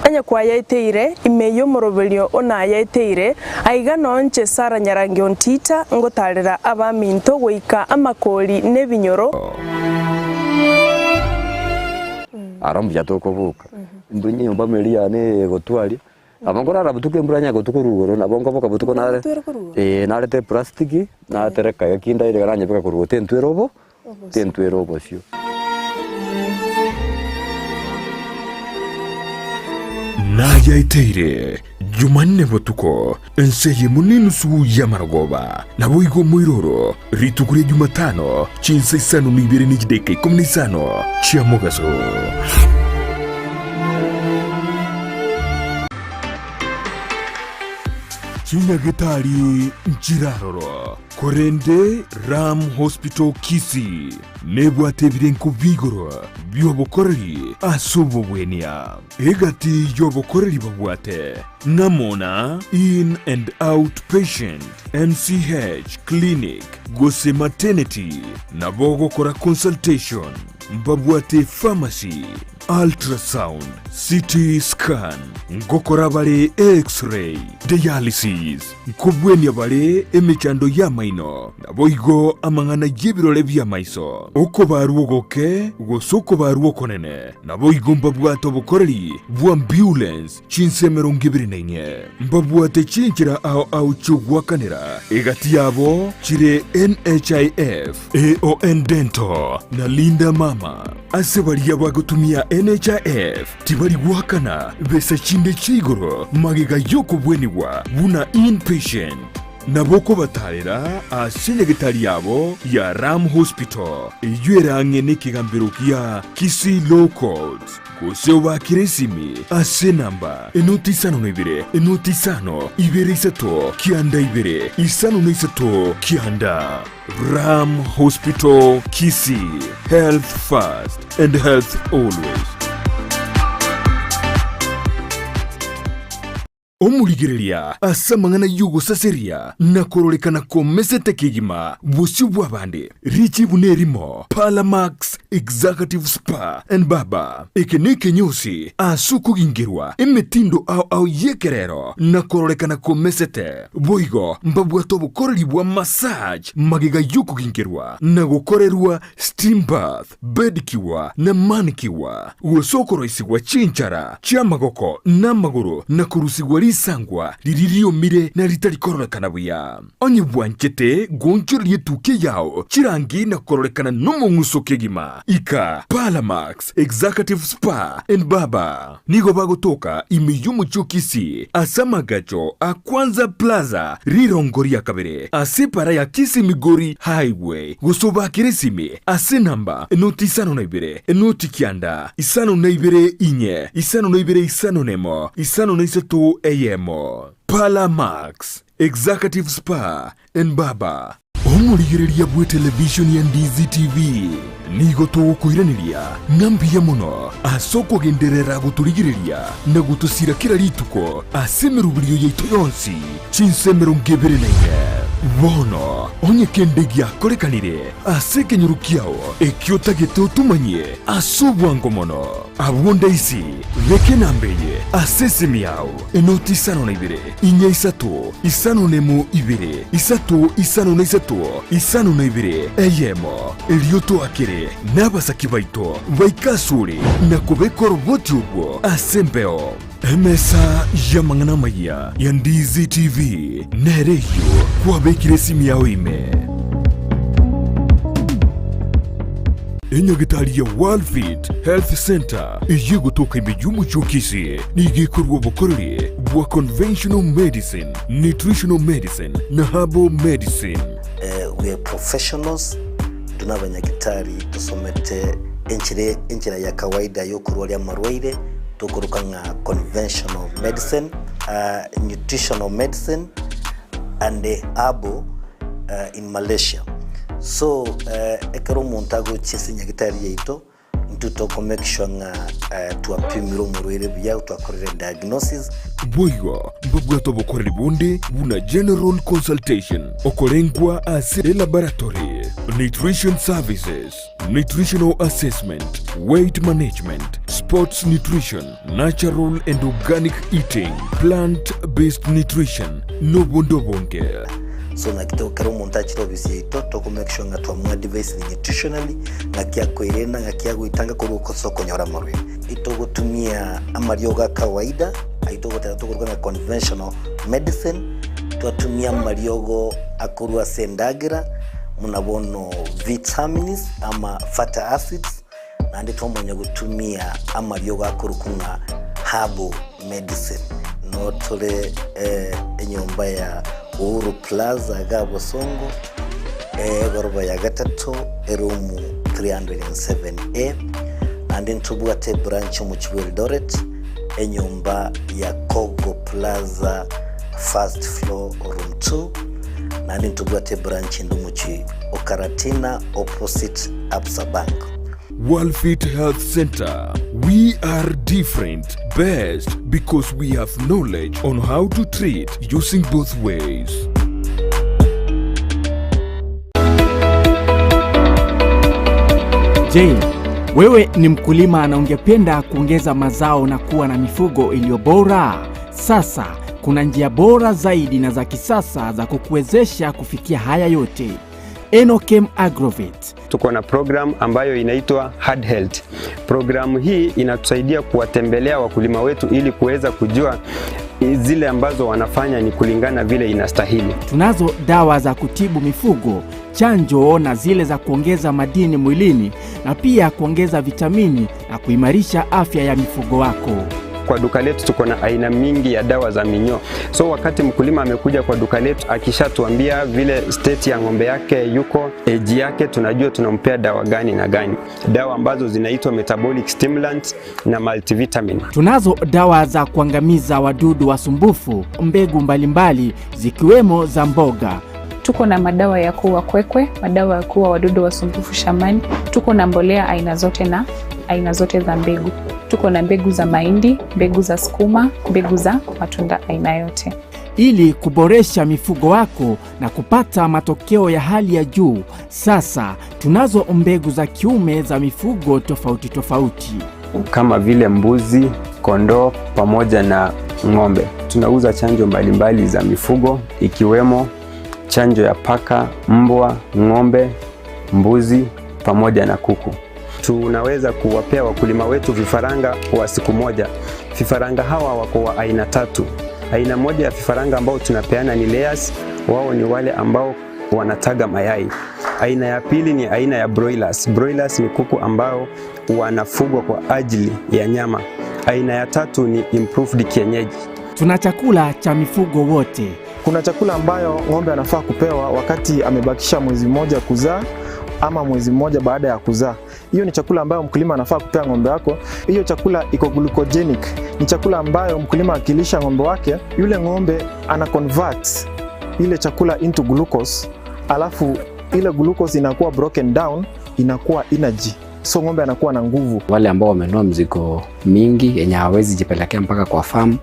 Onye kwayaeteire, ime y'omoroberio o nayaeteire, aiga noo inche Sara Nyarangi Ontita ngotarera abaminto goika amakori nebinyoro. Aro mbuya tokoboka, intwe nyomba meri yane eye egotwaria, nabo nkorara botuko embura onye egotu korwa igoro, nabo nkoboka botuko nare eh narete eplastiki, natereka iga kindaire iga nanyebeka korwa igoro tentwera obo tentwera obosio. Nayaeteire Jumanne botuko, ense eyemo nenusu y'amarogoba, naboigo omoiroro rituko ria Jumatano chinsa isano na ibere ne chidaeka ikomi na isano chia mogaso. Chinyagetari nchiraroro, korende Ram Hospital Kisii nebwate ebirengo bi'igoro bi'obokoreri ase obobwenia. Egati y'obokoreri babwate ng'amo na In and Out Patient, MCH Clinic gose Maternity, nabo ogokora consultation, mbabwate pharmacy, ultrasound, CT scan, ngokora bare X-ray, dialysis, nkobwenia bare emechando y'amaino, naboigo amang'ana y'ebirore bi'amaiso, okobarwa ogoke gose okobarwa okonene. Naboigo mbabwate obokoreri bw'ambulance chinsa 24. Mbabwate chinchera ao ao chi'ogoakanera, egati yabo chire NHIF, AON Dental, na Linda Mama. Ase baria bagotumia NHIF tibari goakana besa chinde chia igoro magega y'okobwenigwa buna inpatient. Nabo okobatarera ase nyagetari yabo ya Ram Hospital, eyio ere ang'e nekegambero gia Kisii Law Courts, gose obaakere esimi ase enamba enoti isano na ibere, enoti isano, ibere isato, kianda ibere, isano na isato, kianda. Ram Hospital Kisii, health first and health always. Omorigereria ase amang'ana y'ogosaseria na kororekana komesete kegima bosio bw'abande, richibu nerimo, Parlamax Executive Spa and Barber. Eke nekenyosi ase okogingerwa emetindo ao ao y'ekerero na kororekana komesete. Boigo mbabwate obokoreri bwa massage magega y'okogingerwa na gokorerwa steam bath. Bedkiwa na mankiwa, gose okoroisigwa chinchara chi'amagoko na amagoro na korusigwa risangwa riria riomire na ritari kororekana buya. Onye bwanchete goonchoreria etukia yao chirangi na kororekana nomong'uso kegima, ika Parlamax Executive Spa and Barber. Nigo bagotoka ime y'omochie o Kisii ase amagacho a Kwanza Plaza rirongo ria kabere ase epara ya Kisii Migori Highway gose obakere esimi ase enamba enoti isano na ibere enoti kianda isano na ibere inye isano na ibere isano nemo isano na isato eyemo. Parlour Max Executive Spa and Barber. Omorigereria bw'etelevishoni ya Ndizi TV nigo togokoiraneria ng'a mbuya mono ase okogenderera gotorigereria na gotosira kera rituko ase emeroberio yaito yonsi chinsa 24. Bono onye kende giakorekanire ase ekenyoro kiao ekio otagete otomanyie ase obwango mono, abwo ndaisi beka enamba eye ase esimi yao, enoti 52 4 3 5 1 2 3 5 3 52 1, erio toakere nabasaki baito baike asore na kobeka oroboti orwo ase embeo. Emesa y'amang'ana amayia ya Ndizi TV nere eyio kwabekire esimi yao ime. Enyagitari ya Worldfit Health Center eyio egotoka ime y'omochie o Kisii nigo ekorua obokoreri bwa conventional medicine, nutritional medicine na herbal medicine. We are professionals, intwe nabanyagitari tosomete enchera enchera ya kawaida yokorwaria amarwaire tokoroka ng'a conventional medicine, nutritional medicine and herbal in Malaysia. So ekero omonto agochia ase enyagitari yaito, Intwe toko make sure ng'a twapimire omorwaire buya, twakorire diagnosis. Boigo mbabwate obokoreri bonde buna general consultation, okorengwa ase elaboratory, nutrition services, nutritional assessment, weight management, sports nutrition, natural and organic eating, plant based nutrition, nobonde obonge. So naki to kera omonto achire ofisi yaito toko make sure ng'a twamoadvisire nutritionally ng'aki akoirena ng'aki agoitanga korwa ase okonyora amarwaire. Itogotumia amariogo a kawaida ayio togoteba tokoruga ng'a conventional medicine, twatumia amariogo akorwa ase endagera buna bono vitamins ama fatty acids, Naende twamanya gotumia amariogo akorokwa ng'a herbal medicine. Noo tore enyomba ya Uhuru Plaza iga Bosongo, egoroba ya gatato, eroom 307A. Naende ntobwate ebranch omochie bwa Eldoret, enyomba ya Kogo Plaza first floor room 2. Naende ntobwate ebranch ende omochie o Karatina opposite Absa Bank. Worldfit Health Center, we are different, best because we have knowledge on how to treat using both ways. Je, wewe ni mkulima na ungependa kuongeza mazao na kuwa na mifugo iliyo bora? Sasa kuna njia bora zaidi na za kisasa za kukuwezesha kufikia haya yote. Enokem Agrovet. Tuko na program ambayo inaitwa Hard Health. Programu hii inatusaidia kuwatembelea wakulima wetu ili kuweza kujua zile ambazo wanafanya ni kulingana vile inastahili. Tunazo dawa za kutibu mifugo, chanjo na zile za kuongeza madini mwilini na pia kuongeza vitamini na kuimarisha afya ya mifugo wako. Kwa duka letu tuko na aina mingi ya dawa za minyoo. So wakati mkulima amekuja kwa duka letu akishatuambia vile state ya ng'ombe yake yuko, age yake, tunajua tunampea dawa gani na gani, dawa ambazo zinaitwa metabolic stimulants na multivitamin. Tunazo dawa za kuangamiza wadudu wasumbufu, mbegu mbalimbali zikiwemo za mboga. Tuko na madawa ya kuua kwekwe, madawa ya kuua wadudu wasumbufu shambani. Tuko na mbolea aina zote na aina zote za mbegu. Tuko na mbegu za mahindi, mbegu za sukuma, mbegu za matunda aina yote. Ili kuboresha mifugo wako na kupata matokeo ya hali ya juu, sasa tunazo mbegu za kiume za mifugo tofauti tofauti kama vile mbuzi, kondoo pamoja na ng'ombe. Tunauza chanjo mbalimbali za mifugo ikiwemo chanjo ya paka, mbwa, ng'ombe, mbuzi pamoja na kuku. Tunaweza kuwapea wakulima wetu vifaranga wa siku moja. Vifaranga hawa wako wa aina tatu. Aina moja ya vifaranga ambao tunapeana ni layers, wao ni wale ambao wanataga mayai. Aina ya pili ni aina ya broilers. Broilers ni kuku ambao wanafugwa kwa ajili ya nyama. Aina ya tatu ni improved kienyeji. Tuna chakula cha mifugo wote. Kuna chakula ambayo ng'ombe anafaa kupewa wakati amebakisha mwezi mmoja kuzaa ama mwezi mmoja baada ya kuzaa. Hiyo ni chakula ambayo mkulima anafaa kupea ng'ombe wako. Hiyo chakula iko glucogenic, ni chakula ambayo mkulima akilisha ng'ombe wake, yule ng'ombe ana convert ile chakula into glucose alafu ile glucose inakuwa broken down inakuwa energy, so ng'ombe anakuwa na nguvu. Wale ambao wamenunua mzigo mingi yenye hawawezi jipelekea mpaka kwa farm,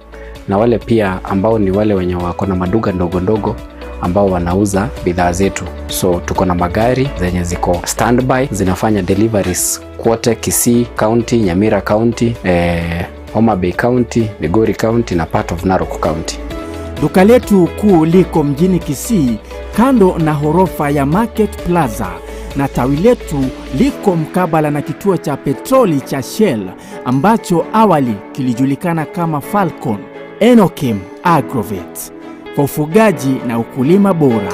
na wale pia ambao ni wale wenye wako na maduka ndogo ndogo ambao wanauza bidhaa zetu. So tuko na magari zenye ziko standby zinafanya deliveries kwote Kisii County, Nyamira County, Homa Bay County, Migori County na part of Narok County. Duka letu kuu liko mjini Kisii kando na horofa ya Market Plaza na tawi letu liko mkabala na kituo cha petroli cha Shell ambacho awali kilijulikana kama Falcon. Enokim Agrovet kwa ufugaji na ukulima bora.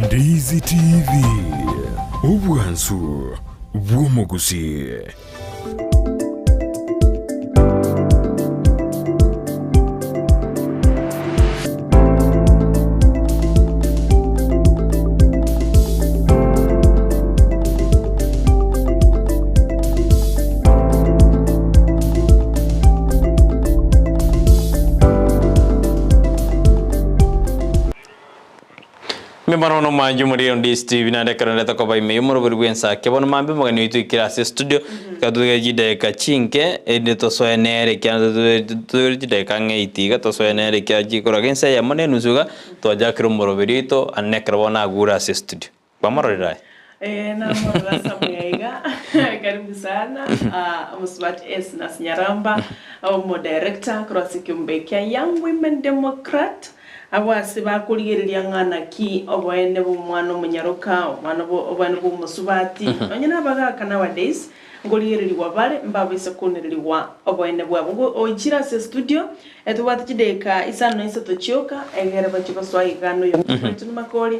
Ndizi TV, obwansu bw'omogusii. Mbono mono mwanche omorero Ndisi TV naende ekero ndete koba ime y'omorobori bw'ensake bono mambia omogeni oito oikire ase estudio ekero totugere chidakika chinke erinde tosoe nere ekiagera totugere chidakika ang'e eight iga tosoe nere ekiagera chikoraga ensa eyemo na enusu iga twachakire omoroberi oito aye ekero bono agure ase estudio. Kwamororire aye? Eh, namorora Samuel iga karibu sana omosubati Esnas Nyaramba omo director korwa ase ekiombe kia Young Women Democrat abwo ase bakorigereria ng'a naki oboene bwa omwana omonyaroka omwana oboene bwa omosubati nonye na abagaka nowadays nkorigererigwa bare mbabaisa kounererigwa oboene bwabo. Nigo oichire ase estudio etobwate chidakika isano na isato chioka egere bachie basoa iga noyo Brighton Makori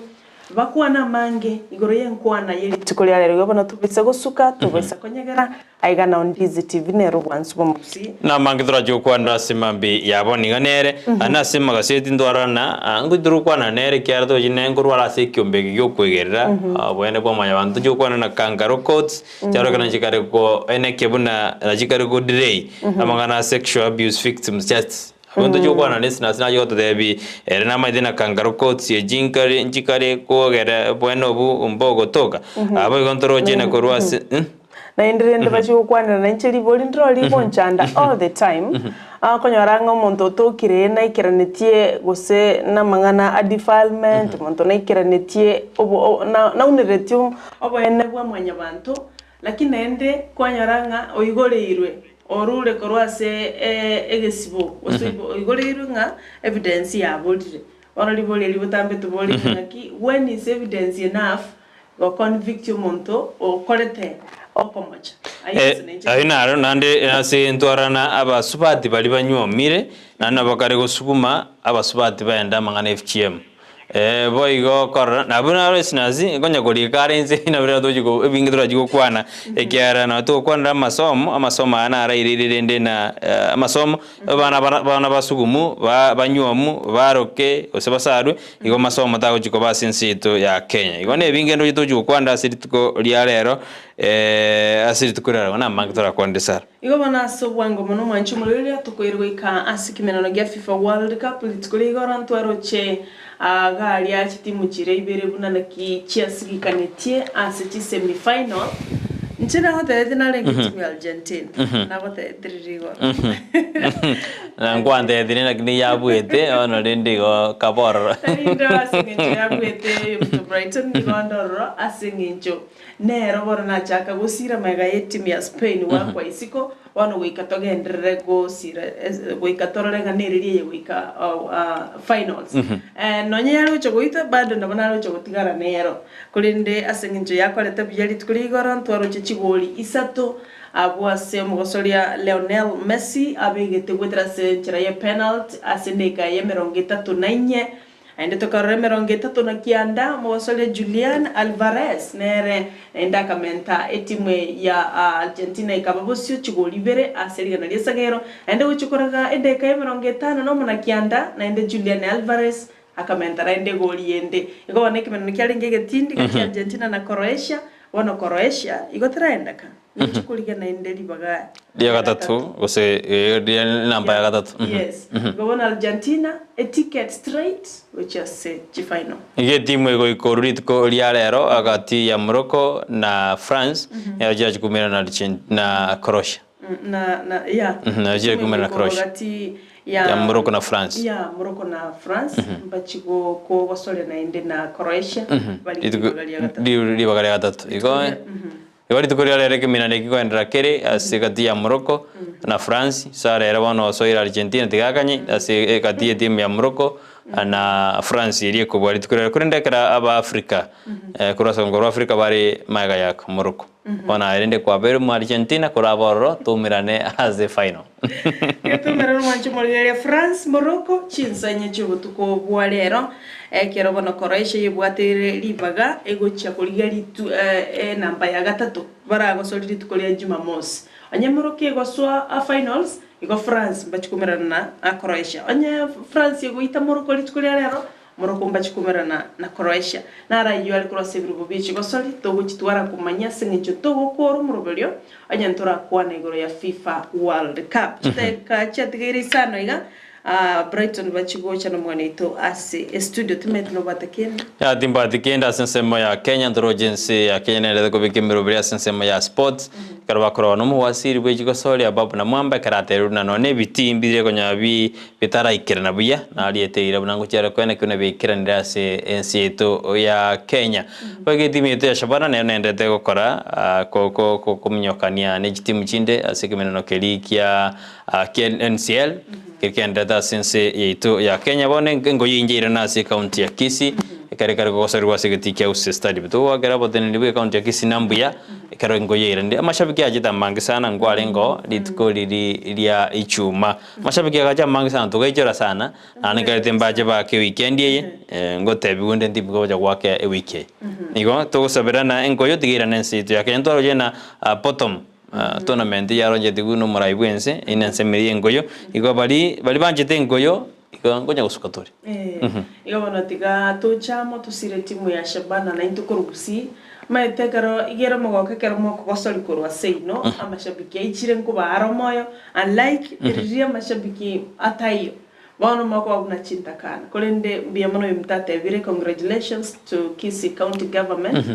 Bakwane amange igoro y'enkwana ye rituko ria rero. Igo bono tobaisa gosuka, tobaisa konyegera, aiga nao Ndizi TV nere obwansu bw'omogusii. Namange torache gokwanera ase mambia ya bono iga nere, naende ase amagaseti ntwarana, ngochi torokwana nere ekiagera tochi nere nkorwara ase ekiombe eke gi'okwegerera oboene bwa mwanyabanto. Tochi gokwana na kangaroo courts, chiarorekana chikare ko enekia buna nachikare ko delay amang'ana a sexual abuse victims justice. Abwo ntochia gokwana na esinasi nachia gototebia ere namaete na kangaroo courts echi nkare nchikare kogera obwene obu mbogotoka. Abo igo ntoroche na korwa ase Naende rende bachie gokwanera nainche ribori ndiro rigonchanda all the time, okonyora ng'a omonto otokire naikeranetie gose namang'ana a defilement, omonto naikeranetie obo nauneretie oboene bwa mwanyabanto, lakini naende kwanyora ng'a oigoreirwe Orure korwa ase egesibo, gose oigoreirwe ng'a evidence yaborire. Bono ribori eri botambe toborete ng'aki, when is evidence enough go convict omonto okorete okomocha? Ayio ase nenche Ayio naro naende ase ntwarana abasubati baria banyuomire, naende nabo bakare gosuguma abasubati baende amang'ana FGM. Ee, boigo korora, nabwo naro esinasi nkonya korika are inse nabo riria tochi ko ebinge torachi gokwana, ekiagera nabo togokwanera amasomo, amasomo aya narairire rende na amasomo, abana bara abana basugumu, ba banywomu, baroke, gose basarwe, igo amasomo tagochi koba ase ense yaito ya Kenya. Igo na ebinge ndoche tochi gokwanera ase rituko ria rero, ase rituko ria rero namange torakwanere sana. Igo bono ase obwango mono mwanche omorweri tokoirwa goika ase ekemenano gia FIFA World Cup rituko ria igoro ntwaroche garia chitimu chiria ibere buna naki chiasigikanetie ase chi semi final. Inche nagotebetie narenge etimu ya Argentina nagotebetie riria igoro. Na nkwantebetie lakini yabuete bono rende igo kabororo. Tari inde ase eng'encho yabuete Yobuto Brighton nigo nde ororo ase eng'encho Nero bono nachaka gosiira magega y'etimu ya Spain goakwa isiko, bono goika togenderere gosiira goika torore ng'a nereri eye goika finals. Nonye yare gocha goitwa bado nabo nare gocha gotigara nero. Korende ase eng'encho yakorete buya rituko ria igoro ntwaroche chigoli isato abwo ase omogosoria Lionel Messi abegete goetera ase enchera ye penalty ase edageka ya emerongo etato na inye. Naende tokarora emerongo etato na kianda, omogosoria Julian Alvarez nere naende akamenta etimu ya Argentina ekaba bosio chigoli ibere ase rigana ri'esagero. Naende gochia koraga edeka y'emerongo etano nomo na kianda, naende Julian Alvarez akamenta naende egoli ende. Igo bono ekemeneno kiarenge egetindi gati ya Argentina na Croatia, bono Croatia igo teraendeka. Nichikorigia naende ribaga Ria gatato gose eh, ria enamba ya gatato. Mhm. Yes. Mhm. Igo bono Argentina e ticket straight gochia ase chifinal. Iga etimu egoika oru rituko ria rero agati ya Morocco na France nero chiachi koumerana na Argent na Croatia. Na na yeah. Mhm, nero chiachi Etimu koumerana na egoika Croatia. gati ya Ya Morocco na France. Ya Morocco na France mbachi go kogosoria naende na Croatia bari Rituko ribaga ria gatato. ri- ribaga ria gatato. Igo Igo rituko riria rero ekeminana eki koenderera kere ase egati ya Morocco na France, ase rero bono osoire Argentina tigakanye ase egati y'etimu ya Morocco na France eria ekobua rituko riria. Korende ekero aba Africa korwa ase korwa Africa bare magega ya Morocco. Bono aye rende kwabeire omo Argentina koraba ororo toumerane ase final. Getoumerane omwancho omorigereria France, Morocco chinsa inye chi'obotuko bwa rero. Ekero bono Croatia yebwateire ribaga egochia korigia ritu enamba ya gatato baragosorie rituko ria Jumamosi. Onye Morocco egosoa a finals, igo France mbachie koumerana na Croatia. Onye France egoita Morocco rituko ria rero, Morocco mbachie koumerana na Croatia. Naro ayio are korwa ase ebirogo bie chigosori togochitwara komanya ase eng'encho togokora omoroberio onye ntorakwana igoro ya FIFA World Cup. Chidakika chiatigaire isano iga Brighton bachie gocha nomwana oito ase estudio timanyeti nobwate kende. Ya timbwati kende ase ensemo ya Kenya ntoroche ense ya Kenya nerete kobeka emeroberi ase ensemo ya sports ekero bakorora na omowasiri bwe chigosori Ababu Namwamba ekero aterire buna nonye ebitii mbire konyora bi bitaraikerana buya nariete eira buna ngochiare koena buna biaikeranire ase ense yaito ya Kenya. Boigo etimu yaito ya Shabana nero nendete gokora ko ko kominyokania ne chitimu chinde ase ekemeneno keria kia kia NCL keria kegendererete ase ense yaito ya Kenya. Bono engoyi inche ere nase ecounty ya Kisii ekero ekare gogosorigwa ase egetii kia Gusii Stadium. Togokera oboteneneri bwa ecounty ya Kisii na mbuya ekero engoyi eiranire. Amashabiki achete amange sana nkwarenge oo rituko riria ria ichuma. Amashabiki agacha amange sana togaichora sana naende nkarete mbache bake ewikendi eye ngotebiwa onde ntimbe gocha goaka ewiki eye. Igo togosaberana engoyo tiga eirane ense yaito ya Kenya. Ntwaroche na bottom tournament yaronchetigwe na omorai bwa ense ine ense ime ya engoyo, igo baria baria banchete engoyo igo nkonya gosuka tore. Igo bono tiga toche amo tosire etimu ya Shabana naintwe korwa Gusii. Omanyete ekero iga ere omogoko ekero mokogosoria korwa seino amashabiki aichire nkobaa are omoyo unlike riria amashabiki ataiyo. Bono mokoba buna chintakana. Korende mbuya mono oyominto atebire congratulations to Kisii County Government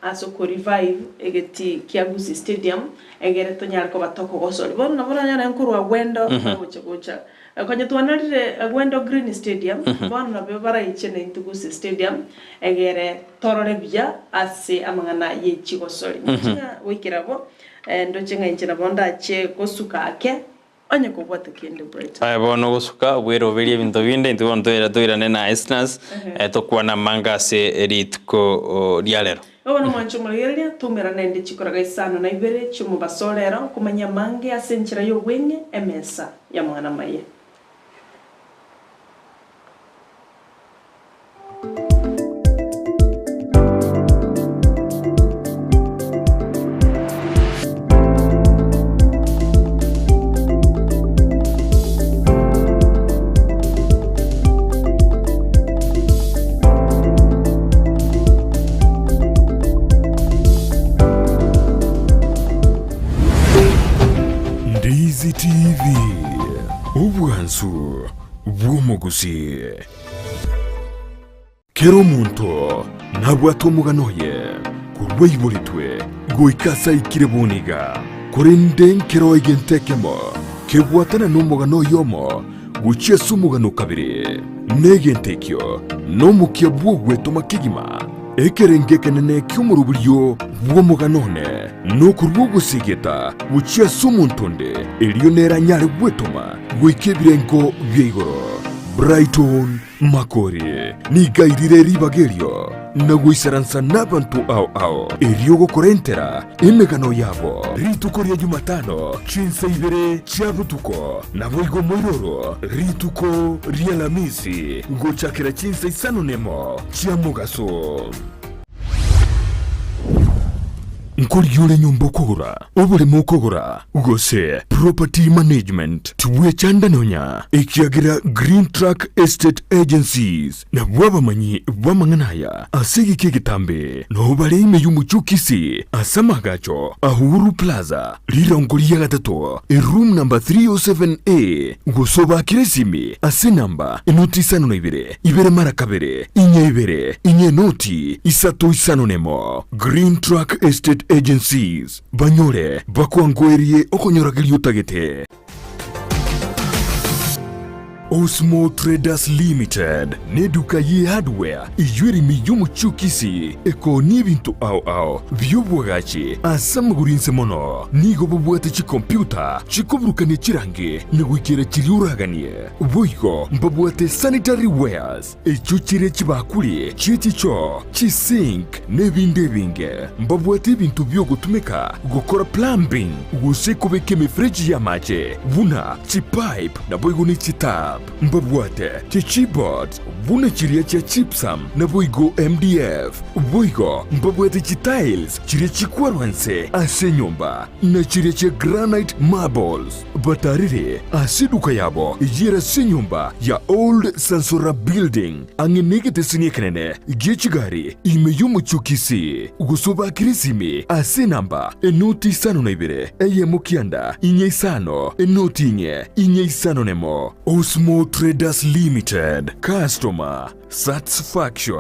ase oko revive egetii kia Gusii Stadium egere tonyare koba tokogosoria. Bono nabo oranyore nkorwa Gwendo bagocha gocha konya twanarire Gwendo Green Stadium bono nabo baraiche naintwe Gusii Stadium egere torore buya ase amang'ana ye chigosori. Ndoche ng'a goikera abwo ndoche ng'a inche nabo ndache gosuka ake Onye kobwate kende Brighton. Aye bono ogosuka bweroberie ebinto binde, intwe bono toira toirane na Esnas, tokwane amange ase rituko ria rero. Igo bono mwanche omorigereria, toumera naende chikoraga isano na ibere chi'omobaso o rero, okomanya amange ase enchera y'obweng'e, emesa y'amang'ana amaya. Ndizi TV, obwansu bw'omogusii. Kera omonto nabwate omogano oye korwa aiboretwe goika ase aikire bono iga, korende nkero egento ekemo kebwatana nomogano oyomo gochia ase omogano o kabere, na egento ekio nomokia bw'ogwetoma kegima. Ekerengo ekenene ki'omoroberio bw'omogano one nokorua ogosegeta gochia ase omonto onde, erio nere anyare gwetoma goika ebirengo bia igoro. Brighton Makori nigo airire ribaga erio na goisaransa nabanto ao ao erio gokorentera emegano yabo. Rituko ria Jumatano chinsa ibere chia botuko, naboigo moiroro rituko ria Alamisi gochakera chinsa isano nemo chia mogaso. Nkorigia ore nyomba okogora, oboremo okogora, gose property management, tibwechanda nonya, ekiagera Green Track Estate Agencies nabwo abamanyi b'amang'ana aya ase egeka egetambe. Nao bare ime y'omochie o Kisii ase amaagacho a Uhuru Plaza, rirongo ria gatato, eroom number 307A, gose obaakere esimi ase enamba enoti isano na ibere, ibere mara kabere, inye ibere, inye enoti isato isano nemo. Green Track Estate Agencies, banyore bakwangoerie okonyorageria otagete. Osmo Traders Limited neduka ye hardware eyio ere ime y'omochie o Kisii ekoonia ebinto ao ao bi'obwagachi ase amagoro inse mono. Nigo bobwate chikompyuta chikoburukania chirangi na goikera chiria oraganie. Boigo mbabwate sanitary wares echio chire chibakuri chie chichoo, chisink, na ebinde ebinge. Mbabwate ebinto bi'ogotumeka gokora plumbing gose kobeka emefereji y'amache buna chipipe naboigo ne chitap. Mbabwate chichipboards buna chiria chia gypsum naboigo MDF. Boigo mbabwate chitiles chiria chikwarwa nse ase enyomba na chiria chia granite marbles. Batarire ase eduka yabo eyio ere ase enyomba ya Old Sansora Building, ang'e negeteseni ekenene gie chigari ime y'omochie o Kisii, gose obakere esimi ase enamba enoti isano na ibere eyemo kianda inye isano enoti inye inye isano nemo. Osmo Traders Limited, Customer Satisfaction.